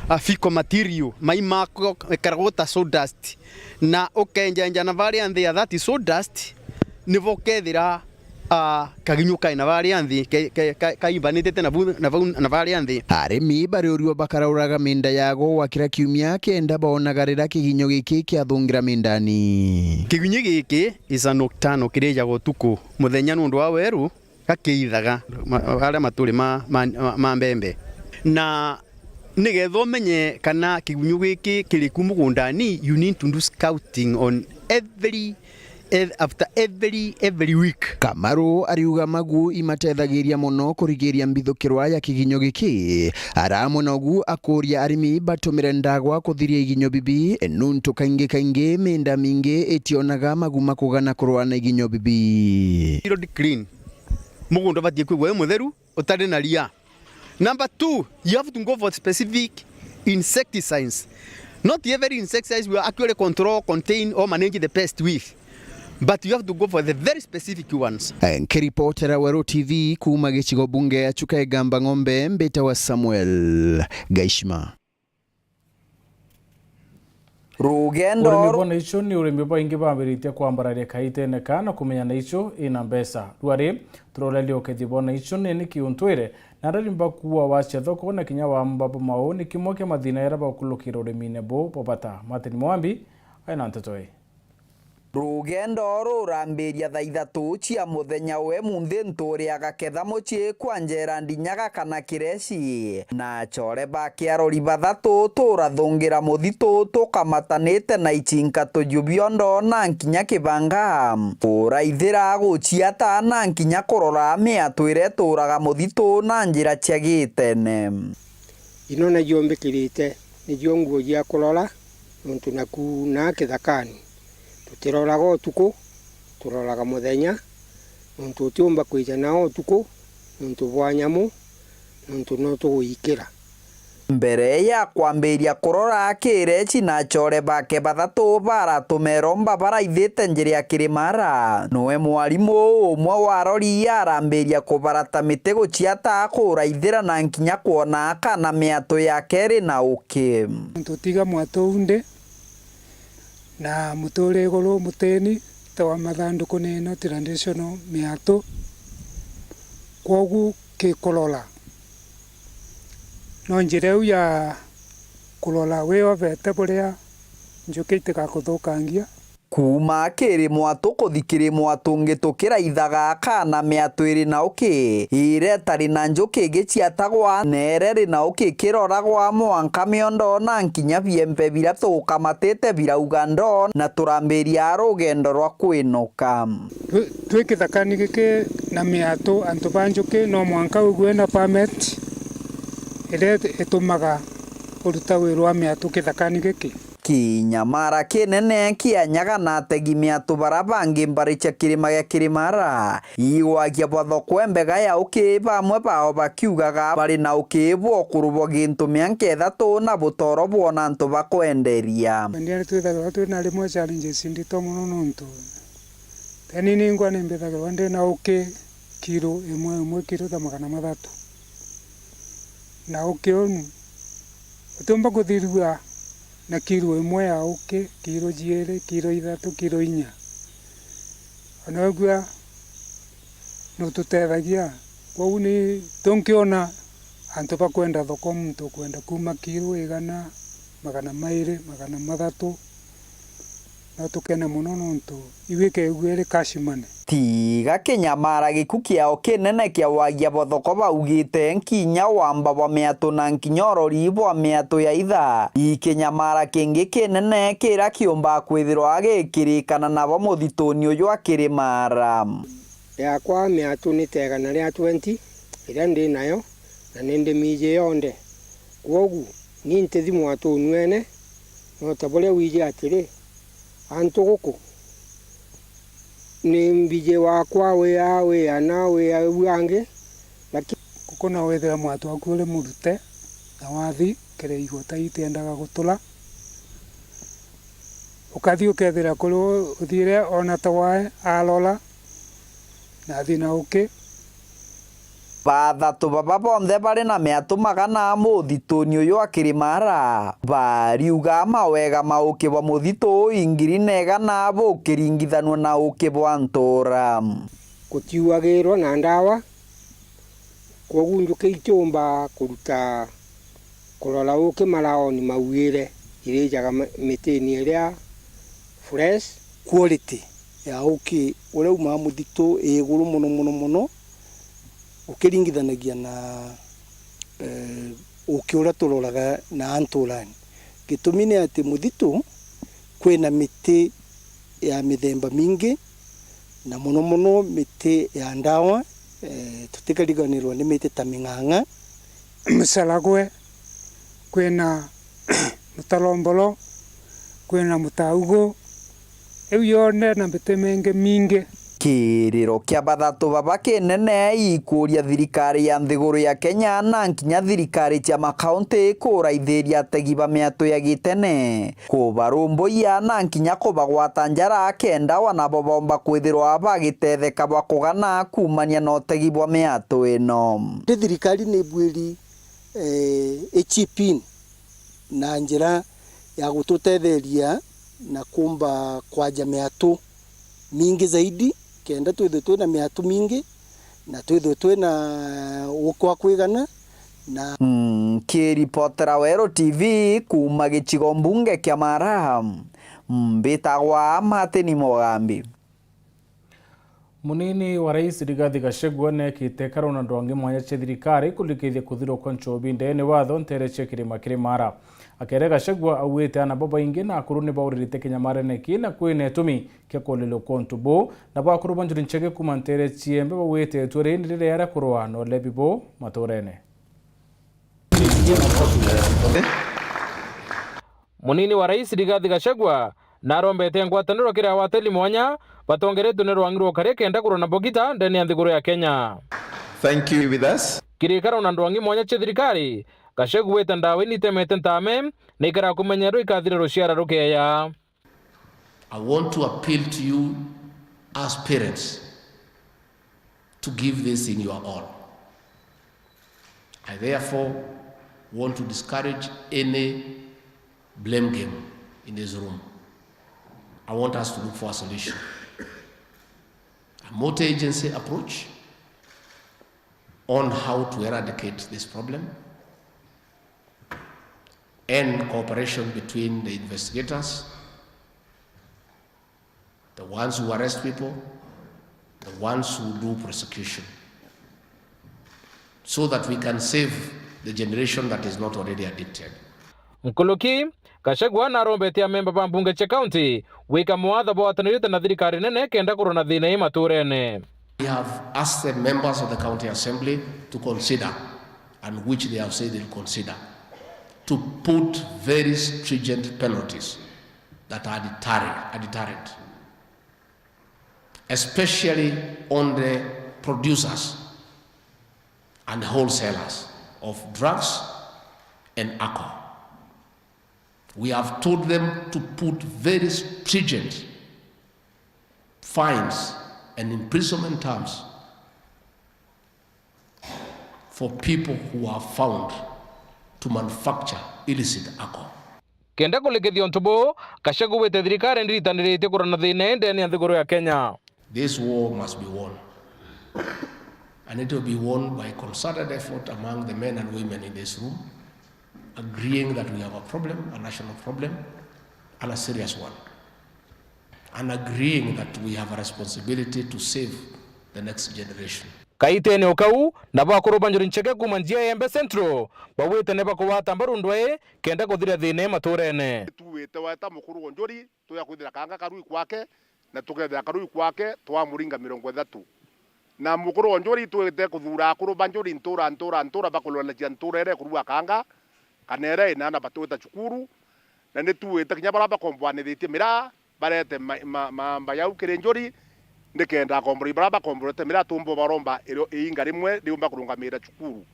a fecal material, mai mako ikaragwo ta sawdust, na ukenjenja na baria nthi ya that sawdust, nibo ukethira Ah, kaginyu kai na baria nthi, ke-, ke-, ka-, kaimbanitite na bu-, na bau, na baria nthi. Arimi bariurio bakarauraga minda yago gwa kira kiumia kenda boonaga riria kiginyo giki kiathungira mindani. Kiginyu giki is a nocturnal, kirijaga utuku. Muthenya nundu wa weru, gakiithaga ma-, aria maturi ma, ma, ma, ma mbembe. Na nigetha umenye kana kigunyu giki kiri ku mugundani, you need to do scouting on every, ev-, after every, every week. Kamaru ariuga magu imatethagiria mono kurigiria mbithukirwa ya kiginyo giki. Aramwe nogu akuria arimi batumire ndagwa kuthiria iginyo bibi, nuntu kaingi kaingi minda mingi itionaga magu ma kugana kurwa na iginyo bibi. Field clean. Mugunda ubatie kwigua wi mutheru, utari na ria. Number two, you have to go for specific insecticides. Not every insecticide will actually control, contain or manage the pest with, but you have to go for the very specific ones. Eh, nkiripotera Weru T V kuuma gicigo bunge ya Chuka Igamba Ng'ombe, mbitawa Samuel Gaishima. Rugendo urimi ru- bwa naichu ni urimi baingi bambiritie kwambararia kaitene kaa na kumenya naichu ina mbeca. Rwari, turoreria ukethia bwa naichu ni niki untwire, na arimi bakuua wacia thoko na kinya wamba bwa mau ni kimwe kia mathina jaria bakulukira urimine buu bwa bata. Martin Mwambi aina nteto ii. Rugendo rurambiria thaa ithatu cia muthenya wa imunthi nturi agaketha mucii kwa Njerandi Nyaga kana Kireci. Na achore bake arori bathatu turathungira muthitu tukamatanite na ichinka tuju biondo na nkinya kibanga. Kuraithira, guciata na nkinya kurora miatu iria ituraga muthitu na njira cia gitene. Ino najio mbikirite, nijio nguo jia kurora, nontu naku na kithakani tutiroraga utuku, turoraga muthenya, nontu utiumba kwija nao utuku, nontu bwa nyamu, nontu no tugwikira. Mbere ya kwambiria kurora, Kireci na achore bake bathatu baratumera umba baraithite njira ya kirimara. Noe mwarimu umwe wa arori arambiria kubarata miti guciata kuraithira na nkinya kwona kana miatu yake iri na uki. Tutiga mwatu uu ndi, na muture iguru mutini ta wa mathanduku ni ino traditional miatu. Kwogu kikurora, no njira iu ya kurora wiovete buria njuki itigakuthukangia. Kuuma kiri mwatu kuthi kiri mwatu ungi tukiraithaga kana miatu iri na uki, iria itari na njuki igiciatagwa, na iria iri na uki ikiroragwa, mwanka miondo na nkinya biembe biria tukamatite birauga ndo, na turambiria rugendo rwa kwinuka. Twi, twi kithakani giki na miatu, antu ba njuki no mwanka wigue na permit iria itumaga uruta wiru wa miatu kithakani giki. Kinyamara kinene kianyaga na ategi miatu bara bangi mbari cia kirima gia Kirimara igwagia bwa thoko mbega ya uki, bamwe bao bakiugaga bari na uki bwa ukuru bwa gintu mianka ithatu na butoro bwona antu bakwenderia. Ndiari twithagirwa twina rimwe challenges ndito mono nontu teni ningwa ni mbithagirwa ndina uki kiro imwe imwe kiro ta magana mathatu. Na uki unu utiumba kuthirua na kiro imwe ya uki, kiro jiiri, kiro ithatu, kiro inya. Ona ugua nututethagia. Kwou ni tunkiona antu bakwenda thoko, muntu ukwenda kuma kiro igana, magana mairi, magana mathatu, no tukene mono nontu iu ikeegua iri cash money. Tiga kinyamara giku kiao kinene kia wagia bothoko baugite nkinya wamba bwa miatu na nkinya urori bwa miatu ya itha. Ikinyamara kingi kinene kira kiumba kwithirwa gikirikana nabo muthituni uju a Kirimara. Yakwa miatu ni ta igana ria twenty iria ndi nayo, na ni ndimiji yonthe. Kwogu ni ntithi mwatu unwene, no ta buria wiji atiri, antu guku ni mbiji wakwa wi aa, wi ana, wi au angi, lakini guku no withire mwatu waku uri murute, na wathi kiri igota itiendaga gutura. Ukathi ukethira kuri u-, uthiire ona ta wae arora, na athi na uki. Bathatu baba bonthe bari na miatu magana muthituni uyu a Kirimara, bariuga mawega ma uki bwa muthitu uu ingiri na igana bukiringithanua na uki bwa ntura. Gutiuagirwa na ndawa, kwogu njuki itiumba kuruta kurora uki maraoni mauire irijaga ma-, mitini iria fresh. Quality ya uki uria umaga muthitu i iguru mono mono mono ukiringithanagia na, eh, uki uria turoraga na anturani. Gitumi ni ati muthitu kwina miti ya mithemba mingi, na mono mono miti ya ndawa, eh, tutikariganirwa ni miti ta ming'ang'a, mucaragwe, kwina mutaromboro, kwina mutaugo, iu yonthe na miti mingi mingi. Kiriro kia bathatu baba kinene ikuria thirikari ya nthiguru ya Kenya na nkinya thirikari cia makaunti kuraithiria ategi ba miatu ya gitene, kubarumbuia na nkinya kubagwata njara kenda wanabo bomba kwithirwa bagitetheka bwa kugana kuumania na utegi bwa miatu ino. Ndi thirikari ni ibuiri, eh, i chip in na njira ya gututetheria na kumba kwaja miatu mingi zaidi, kenda twithwe twina miatu mingi na twithwe twina uki wa kwigana na. Nkiripotera Weru T V kuuma gicigo mbunge kia Mara, mbitagwa Martin Mugambi. Munini wa Rais Rigathi Gachagua neekite karona ndwangi mwanya cia thirikari kurikithia kuthirwa kwa nchobi ndeene watho nteere cia Kirima Kirimara. Akere Gachagua augite aana babaingi na akuru ni bauririte kinyamarene ki na kwina itumi kia kuurirwa kwa untu buu, nabo akuru ba Njuri Ncheke kuuma nteere cia Embe baugite itua riri ni riria kurwa na ulebi buu matuurene. Munini wa Rais Rigathi Gachagua narombete ngwataniro kiri awateli mwanya batongeretwe ni rwangi rwa ukaria kenda kurwa na mbogita ndene ya nthiguru ya Kenya. Thank you with us. Kirikaro na ndwangi mwanya cia thirikari, Gachagua wita ndawa initemete ntame na ikara kumenyererwa ikathira ruciara rukeya. I want to appeal to you as parents to give this thing your all. I therefore want to discourage any blame game in this room. I want us to look for a solution, a multi-agency approach on how to eradicate this problem, and cooperation between the investigators, the ones who arrest people, the ones who do prosecution, so that we can save the generation that is not already addicted. Nkuluki, Gachagua narombetie amemba ba mbunge cia kaunti gwika mwatho bwatanirite na thirikari nene kenda kurwa na thina ii matuurene. We have asked the members of the County Assembly to consider, and which they have said they'll consider, to put very stringent penalties that are deterrent, are deterrent, especially on the producers and wholesalers of drugs and alcohol. We have told them to put very stringent fines and imprisonment terms for people who are found to manufacture illicit alcohol. Kenda kurikithia untu buu, Gachagua augite thirikari ndiritaniritie kurana thiina ii ndene ya nthiguru ya Kenya. This war must be won. And it will be won by concerted effort among the men and women in this room, agreeing that we have a problem, a national problem, and a serious one. And agreeing that we have a responsibility to save the next generation. Kaitene o kau, nabo akuru ba Njuri Ncheke kuuma njia ya Embe Central, baugite ni bakugwata mbaru ndwai kenda kuthiria thiina ii matuurene. Tuwite weta mukuru wa Njuri, tuya kwithira kanga karui kwake, na tukethira karui kwake, twamuringa mirongo ithatu. Na mukuru wa Njuri, twite kuthuura akuru ba Njuri ntuura, ntuura, ntuura, bakulwanagia ntuura iria ikurua kanga, kana iria inaana batwita cukuru, na ni tuwite kinya baria bakomboanithitie miraa, barete ma-, ma-, maamba jau kiri Njuri, nikenda akomboreri baria bakomborete miraa tumba baromba irio iinga rimwe riumba kurungamiira cukuru.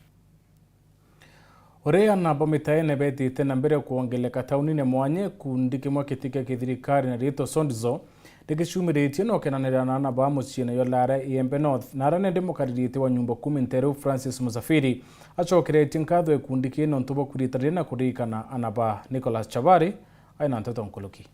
Uria aana ba mitaene betite na mbere kwongeleka taunine mwanya, gikundi kimwe kiti kia kithirikari na riitwa Sondizo nikiciumiritie na ukenanira na aana ba muciine jwa Lare Iembe North, na aria nende mukaririte wa nyumba kumi Nteru Francis Musafiri acokeretie nkatho gikundi kii nontu bwa kwiritanira na kuririkana aana ba. Nicholas Chabari aina nteto nkuruki.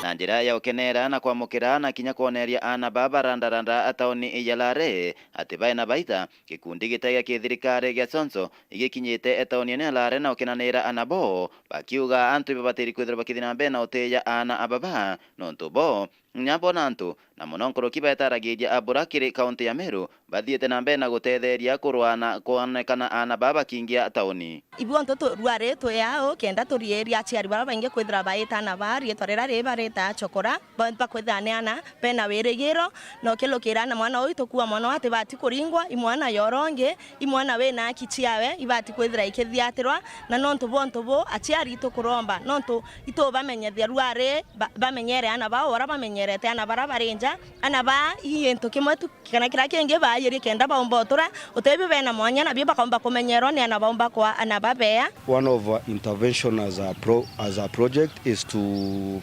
Na njira ya ukenera na kwamukira na kinya kwoneria aana ba barandaranda tauni ya Lare ati baina baita, gikundi gita gia kithirikari gia Sonso igikinyite tauni ya Lare na ukenanira aana bo, bakiuga antu ibabatiri kwithirwa bakithi na mbere na utiya aana ababa, nontu bo Kinya bo na antu, na mono nkuruki betaragiria abura kiri kaunti ya Meru, bathiite na mbere na gutetheria kurwa na kwonekana aana baa bakiingia tauni. Ibuo ntu tu-, rwari twi au kenda turiiria aciari baria baingi kwithira baita aana baa riitwa riria ribarita chokora, ba-, bakwithira ni aana bena wirigiro, na ukilukira aana mwana uu itukua mono atibati kuringwa, i mwana ya uria ungi, i mwana wina aki ciawe, ibati kwithira ikithiatirwa, na nontu bwa untu buu, aciari itukuromba, nontu itubamenyethia rwari, ba-, bamenyere aana baa uria bamenyerete aana baria bari nja. Aana baa i gintu kimwe tu, kana kiria kingi baayirie kenda baumba utura, utebio bena mwanya, nabio bakaumba kumenyerwa ni aana baumba kwa aana babea. One of our intervention as a pro-, as a project is to,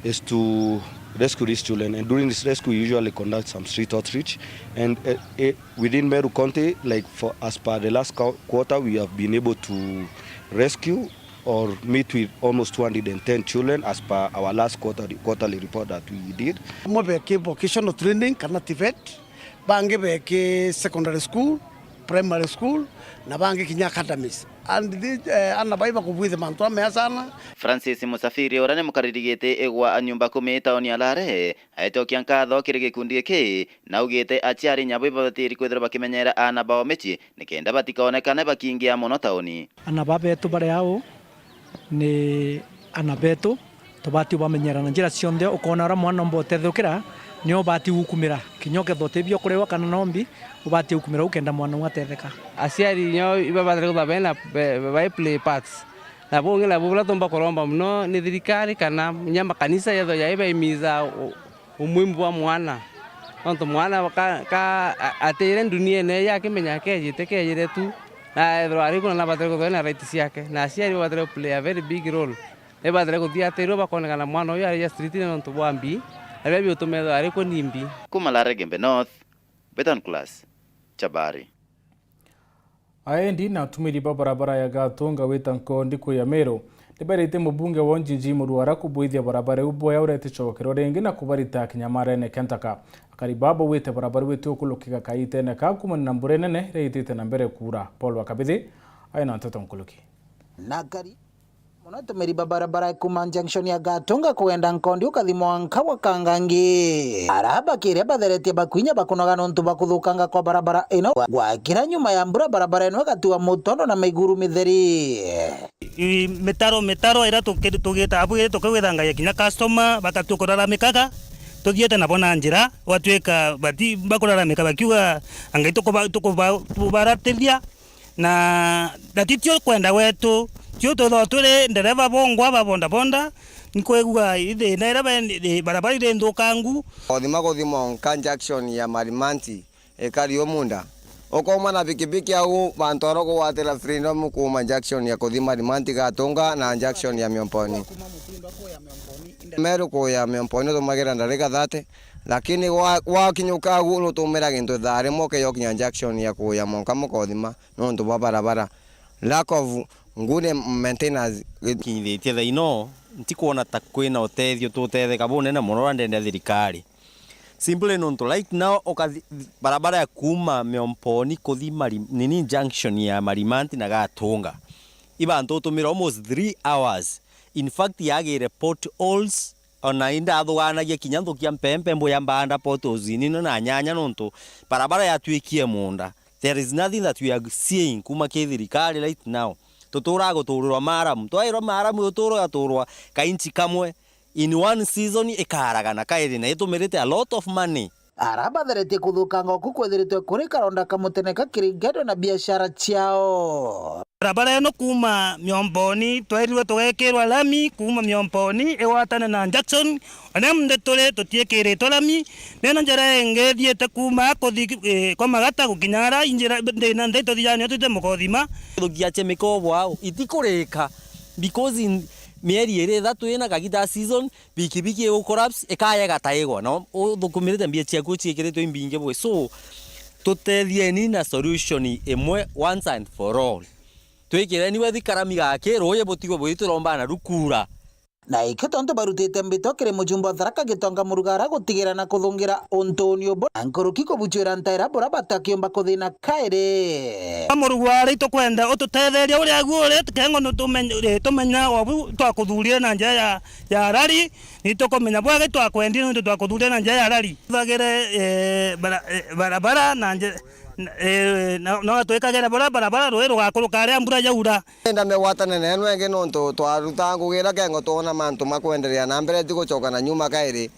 is to rescue these children, and during this rescue we usually conduct some street outreach, and, uh, uh, within Meru County, like, for, as per the last quar-, quarter, we have been able to rescue or meet with almost two hundred and ten children as per our last quarterly, quarterly report that we did. Bamwe beke vocational training kana TVET, bangi beke secondary school, primary school, na bangi kinya academies. And the, eh, aana bai bakubwithia mantu amea sana. Francis Musafiri, uria ni mukariri giti gwa nyumba kumi tauni ya Lare, aitokia nkatho kiri gikundi giki, na augite aciari nyabo ibabatiri kwithirwa bakimenyera aana bao micii, nikenda batikaonekane bakiingia mono tauni. Aana baa betu bari au ni aana betu, tubati ubamenyera na njira cionthe. Ukoona uria mwana umba utethukira, nio ubati gukumira. Kinya ukethwa uti bia kuriwa kana no mbi, ubati gukumira u kenda mwana uu atetheka. Aciari nio ibabatire kwithirwa bena, be-, be-, bai play parts. Na bungi nabu buria tumba kuromba mono ni thirikari kana kinya makanisa yethwe jaibaimiza u-, umuhimu bwa mwana. Nontu mwana ka, ka, a-, atiire nduniene iji akimenya akejite, kejire tu, na ethirwa ari ku na nabatire kwithirwa ena right ciake. Na aciari babatire ku play a very big role. Ibabatire kuthiatirwa bakonekana mwana uyu ari ja street-ini nontu bwa mbi, na biria biutuma ethirwa ari ku ni mbi. Kuma Lare Gembe North, Beton Class, Chabari. Aendi na atumiri ba barabara ya Gatunga wita Nkondi kuu ya Meru, niberite mubunge wa Njinji Murwara kubwithia barabara iu bwea uria iticokerwa ringi na kubarita kinyamarene kia ntaka. Akari baa baugite barabara iu itiukulukika kaitene kaa kumania na mbura inene iria itite na mbere kuura. Paul wa Kabithi aina nteto nkuruki. Na akari Mono atumiri ba barabara ya kuuma junction ya Gatunga kugenda Nkondi ukathi mwanka wa Kangangi. Araa bakiria batheretie bakwinya bakunoga nontu bwa kuthukanga kwa barabara ino. Gwakira nyuma ya mbura, barabara ino igatiwa mutondo na miguru mitheri. I, mitaro, mitaro iria tuki-, tugita abu iri tukigwithangagia kinya customer, bakatukurara mikaga, tuthiite nabo na njira, gwatuika bati-, bakuraramika bakiuga, "Angai tukuba-, tukuba-, tukubaratithia." Na, na ti tio kwenda gwetu, tio twithagwa twiri ndereva bongwa ba bodaboda, nkwigua ithina iria be-, barabara iri nthukangu. Kothima kuthima nka junction ya Marimanti, ikari umunda. Ukauma na pikipiki au, bantu aria kugwatira freedom kuuma junction ya kuthima Marimanti Gatunga na junction ya Miomponi. Meru kuya Miomponi utumagira ndarika thirty, lakini wa-, wakinyuka au nutumira gintu thaa rimwe ukeyokinya junction ya kuya Monkamo Kothima. Nontu bwa barabara, lack of good maintenance. Kinyithitie thaa ino, ntikwona ta kwina utethio tutetheka bunene mono uria ndenda thirikari. Simply nontu right now ukathi-, barabara ya kuuma Miomponi kuthi Mari-, nini junction ya Marimanti na Gatunga, ibantu utumira almost three hours. In fact, yagire potholes, ona indathuganagia kinya nthukia mpempe mbuya mbanda potholes inino na nyanya nontu barabara yatwikie munda. There is nothing that we are seeing kuma ki thirikari right now. Tuturaga guturirwa maramu. Twairwa maramu, uturo yaturwa ka inchi kamwe. In one season ikaragana kairi na itumirite a lot of money. Ara batheretie kuthukanga uku kwithiritwe kuri karonda ka mutene ka kiringetwe na biashara ciao. Barabara ino kuuma Miomboni, twerirwe tugekirwa lami kuuma Miomboni igwatane na Jackson. Ona munthe turi tutiekiritwe lami, neno njira ingi ithiite kuuma kuthi, eh, kwa Magata gukinya ara injira ndina nthai tuthiaga nio twite Mukothima. Thukia cia mikobo au itikurika, because in mieri iri ithatu ina kagita season, pikipiki igu collapse, ikaya igataigwa, na uthukumirite mbia ciaku ciikiritwe imbingi bwi. So, tutethieeni na solution imwe once and for all. Twikireni wethi karami gaki, ruuji butigwe bwitwiromba na rukura. Na ikio tontu barutite mbito kiri mujumbe wa Tharaka Gitonga Murugara gutigira na kuthungira untuni ubu, na nkuruki kubuchwira ntaira bura batakiumba kuthina kairi. Murugara, itukwenda ututetheria uria agu uri, kengo nutumenye, eh, tumenya wabu twakuthurire na njira ya, ya rari, nitukumenya bwega twakwendire nontu twakuthurire na njira ya rari. Tuthagire, eh, bara-, eh, barabara na nji-, eh, na, na twikagire bura barabara rui rugakuruka aria mbura yaura. Ndamegwatane nenu ingi nontu twaruta ngugi iria kengo twona mantu makwenderea na mbere, ti gucoka na nyuma kairi.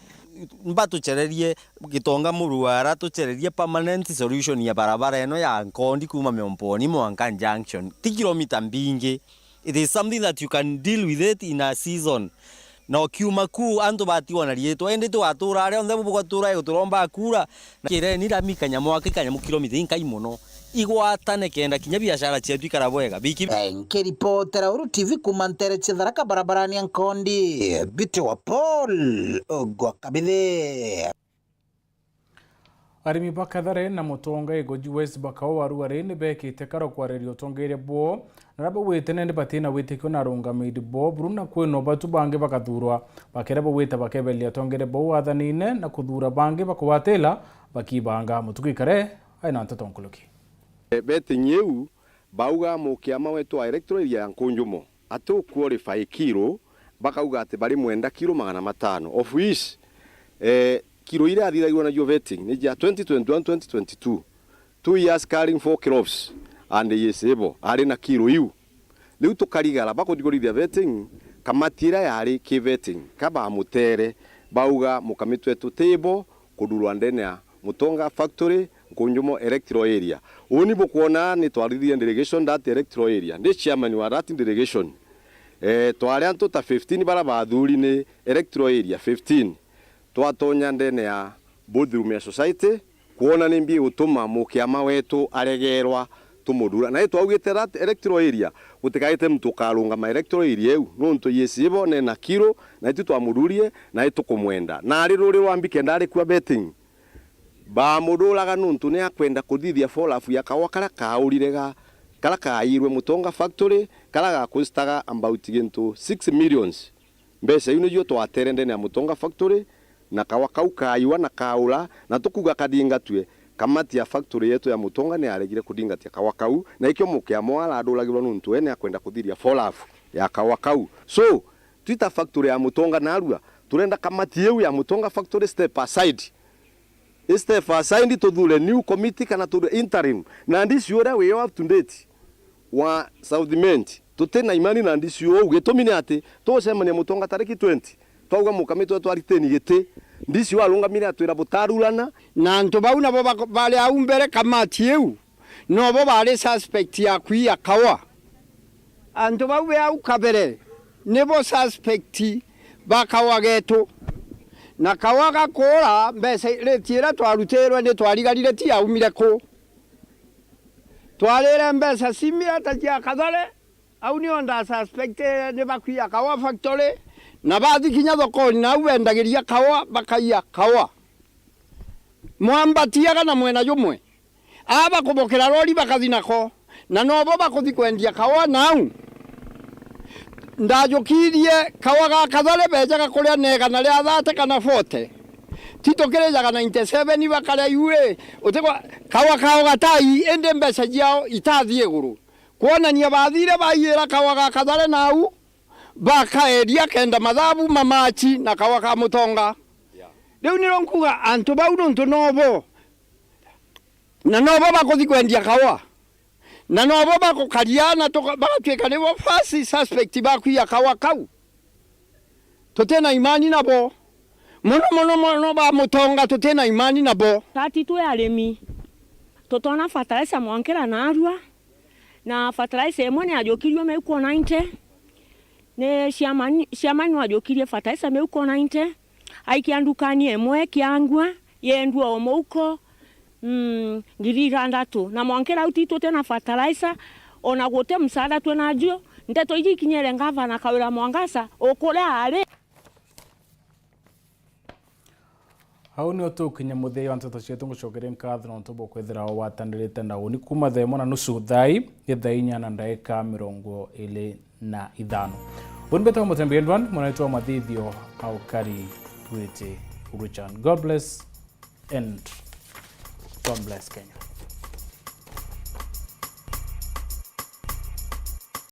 Mba tuchererie Gitonga Murugara, tuchererie permanent solution ya barabara ino ya Nkondi kuuma Miomboni mwanka Junction. Ti kilomita mbingi. It is something that you can deal with it in a season. Na ukiuma ku, antu batigwa na riitwa. Indi tugatura aria onthe bubugatura guturomba kura. Na kireni rami kanyamu aka kanyamu kilomita inkai mono. Igwatane kenda kinya biashara cietu ikara bwega. Biki- Eh, nkiripotera Uru T V kuuma ntere cia Tharaka barabarani ya Nkondi, Mbiti wa Paul Ogwa Kabithe. Arimi ba Kathare na Mutonga Igoji West Bakao Waruari ni bekite karo kwareria utongeria bwoo, na aria baugite nandi batina witikio na arungamiri boo, buru na kwina ubatu bangi bakathurwa, bakeria baugite bakebereria atongeria bau wathanine na kuthura bangi bakugwatila bakibanga. Mutuku Ikare aina nteto nkuruki. Betting iu, bauga mukiama wetu wa electoral area ya Nkunjumo ati u qualify kiro, bakauga ati bari mwenda kiro magana matano, of which, eh, kiro iria athithagirwa nacio vetting ni cia twenty twenty-one, twenty twenty-two, two years carrying four crops and yes, ibo ari na kiro iu. Riu tukarigara bakuthi kurithia vetting, kamati iria yari ki vetting, ka bamutere, bauga mukamiti wetu ti ibo kudurwa ndene ya Mutonga Factory, Nkunjumo Electoral Area. Uni bukwona ni twarithirie delegation that electoral area. Ndi chairman wa that delegation. Eh, twari antu ta fifteen bara bathuri ni electoral area fifteen. Twatonya ndene ya boardroom ya society, kwona ni mbi igutuma mukiama wetu aregerwa tumuthura. Na itwaugite that electoral area, gutikaite muntu ukarungama electoral area iu, nontu yes ibo nena kiro, na itu twamuthurie, na itukumwenda. Na ari ruri rwa mbi kenda ari kua betting. Baamuthuraga nontu ni akwenda kuthithia folafu ya kawa karia kaurire ga, karia kairwe Mutonga Factory, karia gakustaga about gintu six millions. Mbeca iu nicio twatere ndene ya Mutonga Factory, na kawa kau kaiwa na kaura, na tukuga kathingatue. Kamati ya factory yetu ya Mutonga ni yaregire kuthingatia kawa kau, na ikio mukiama arathuragirwa nontu we ni akwenda kuthiria folafu ya kawa kau. So, twita factory ya Mutonga narua, turenda kamati iu ya Mutonga Factory step aside. Step aside, tuthure new committee kana tuthure interim. Na ndisi uria wi up to date wa South Imenti, tuti na imani na ndisi uu. Gitumi ni ati, tugucemania Mutonga tariki twenty, twauga mukamiti wetu ariteni giti, ndisi uu arungamire atwira butarurana. Na antu bau nabo bako-, bari au mbere kamati iu, nobo baari suspect ya kwiya kawa. Antu bau be au kabere nibo suspect ba kawa geetu. Na kawa gakuura, mbeca, rate iria twarutiirwe ni twarigarire ti yaumire ku. Twarire mbeca ciumire ta cia Kathare, au nio nda suspect ni bakwiya kawa factory, na bathi kinya thokoni, nau bendagiria kawa, bakaiya kawa. Mwambatiaga na mwena jumwe. Aa bakubokera rori bakathi nako, na nobo bakuthi kwendia kawa nau. Ndajukirie kawa ga Kathare beejaga kuria na igana ria thirty kana forty. Ti tukirijaga ninety seven bakaria iu ri, utigwa kawa kao gatai, indi mbeca ciao itathi iguru. Kwonania bathire baiyira kawa ga Kathare nau, bakaeria kenda mathabu mamachi na kawa ka Mutonga. Riu niro nkuga antu bau nontu nobo, na nobo bakuthi kwendia kawa, na nobo bagukaria na tuka-, bagatuika nibo first suspect ba kwiya kawa kau. Tutina imani nabo. Mono, mono, mono ba Mutonga tutina imani nabo. Tati twi arimi, tutona fertilizer mwankira narua, na fertilizer imwe ni yajukirio miuko ninety, ni chairman, chairman wajukirie fertilizer miuko ninety, aikia ndukani imwe Kiangua, yendua o muuko, mm, ngiri ithanthatu. Na mwankira au ti tutina fertilizer, ona guti msaada twina juu. Ndeto iji ikinyire ngavana Kawira Mwangaza, ukuria ari. Au nio tukinya muthia wa nteto cietu. Ngucokeria nkatho nontu bwa kwithira watanirite na uni kuuma thaa imwe na nusu thaa ii, ni thaa inya na ndaika mirongo iri na ithano. Uni mbetagwa Mutembi Edward, mwana wetu wa mathithio aukari witi Richard. God bless and God bless Kenya.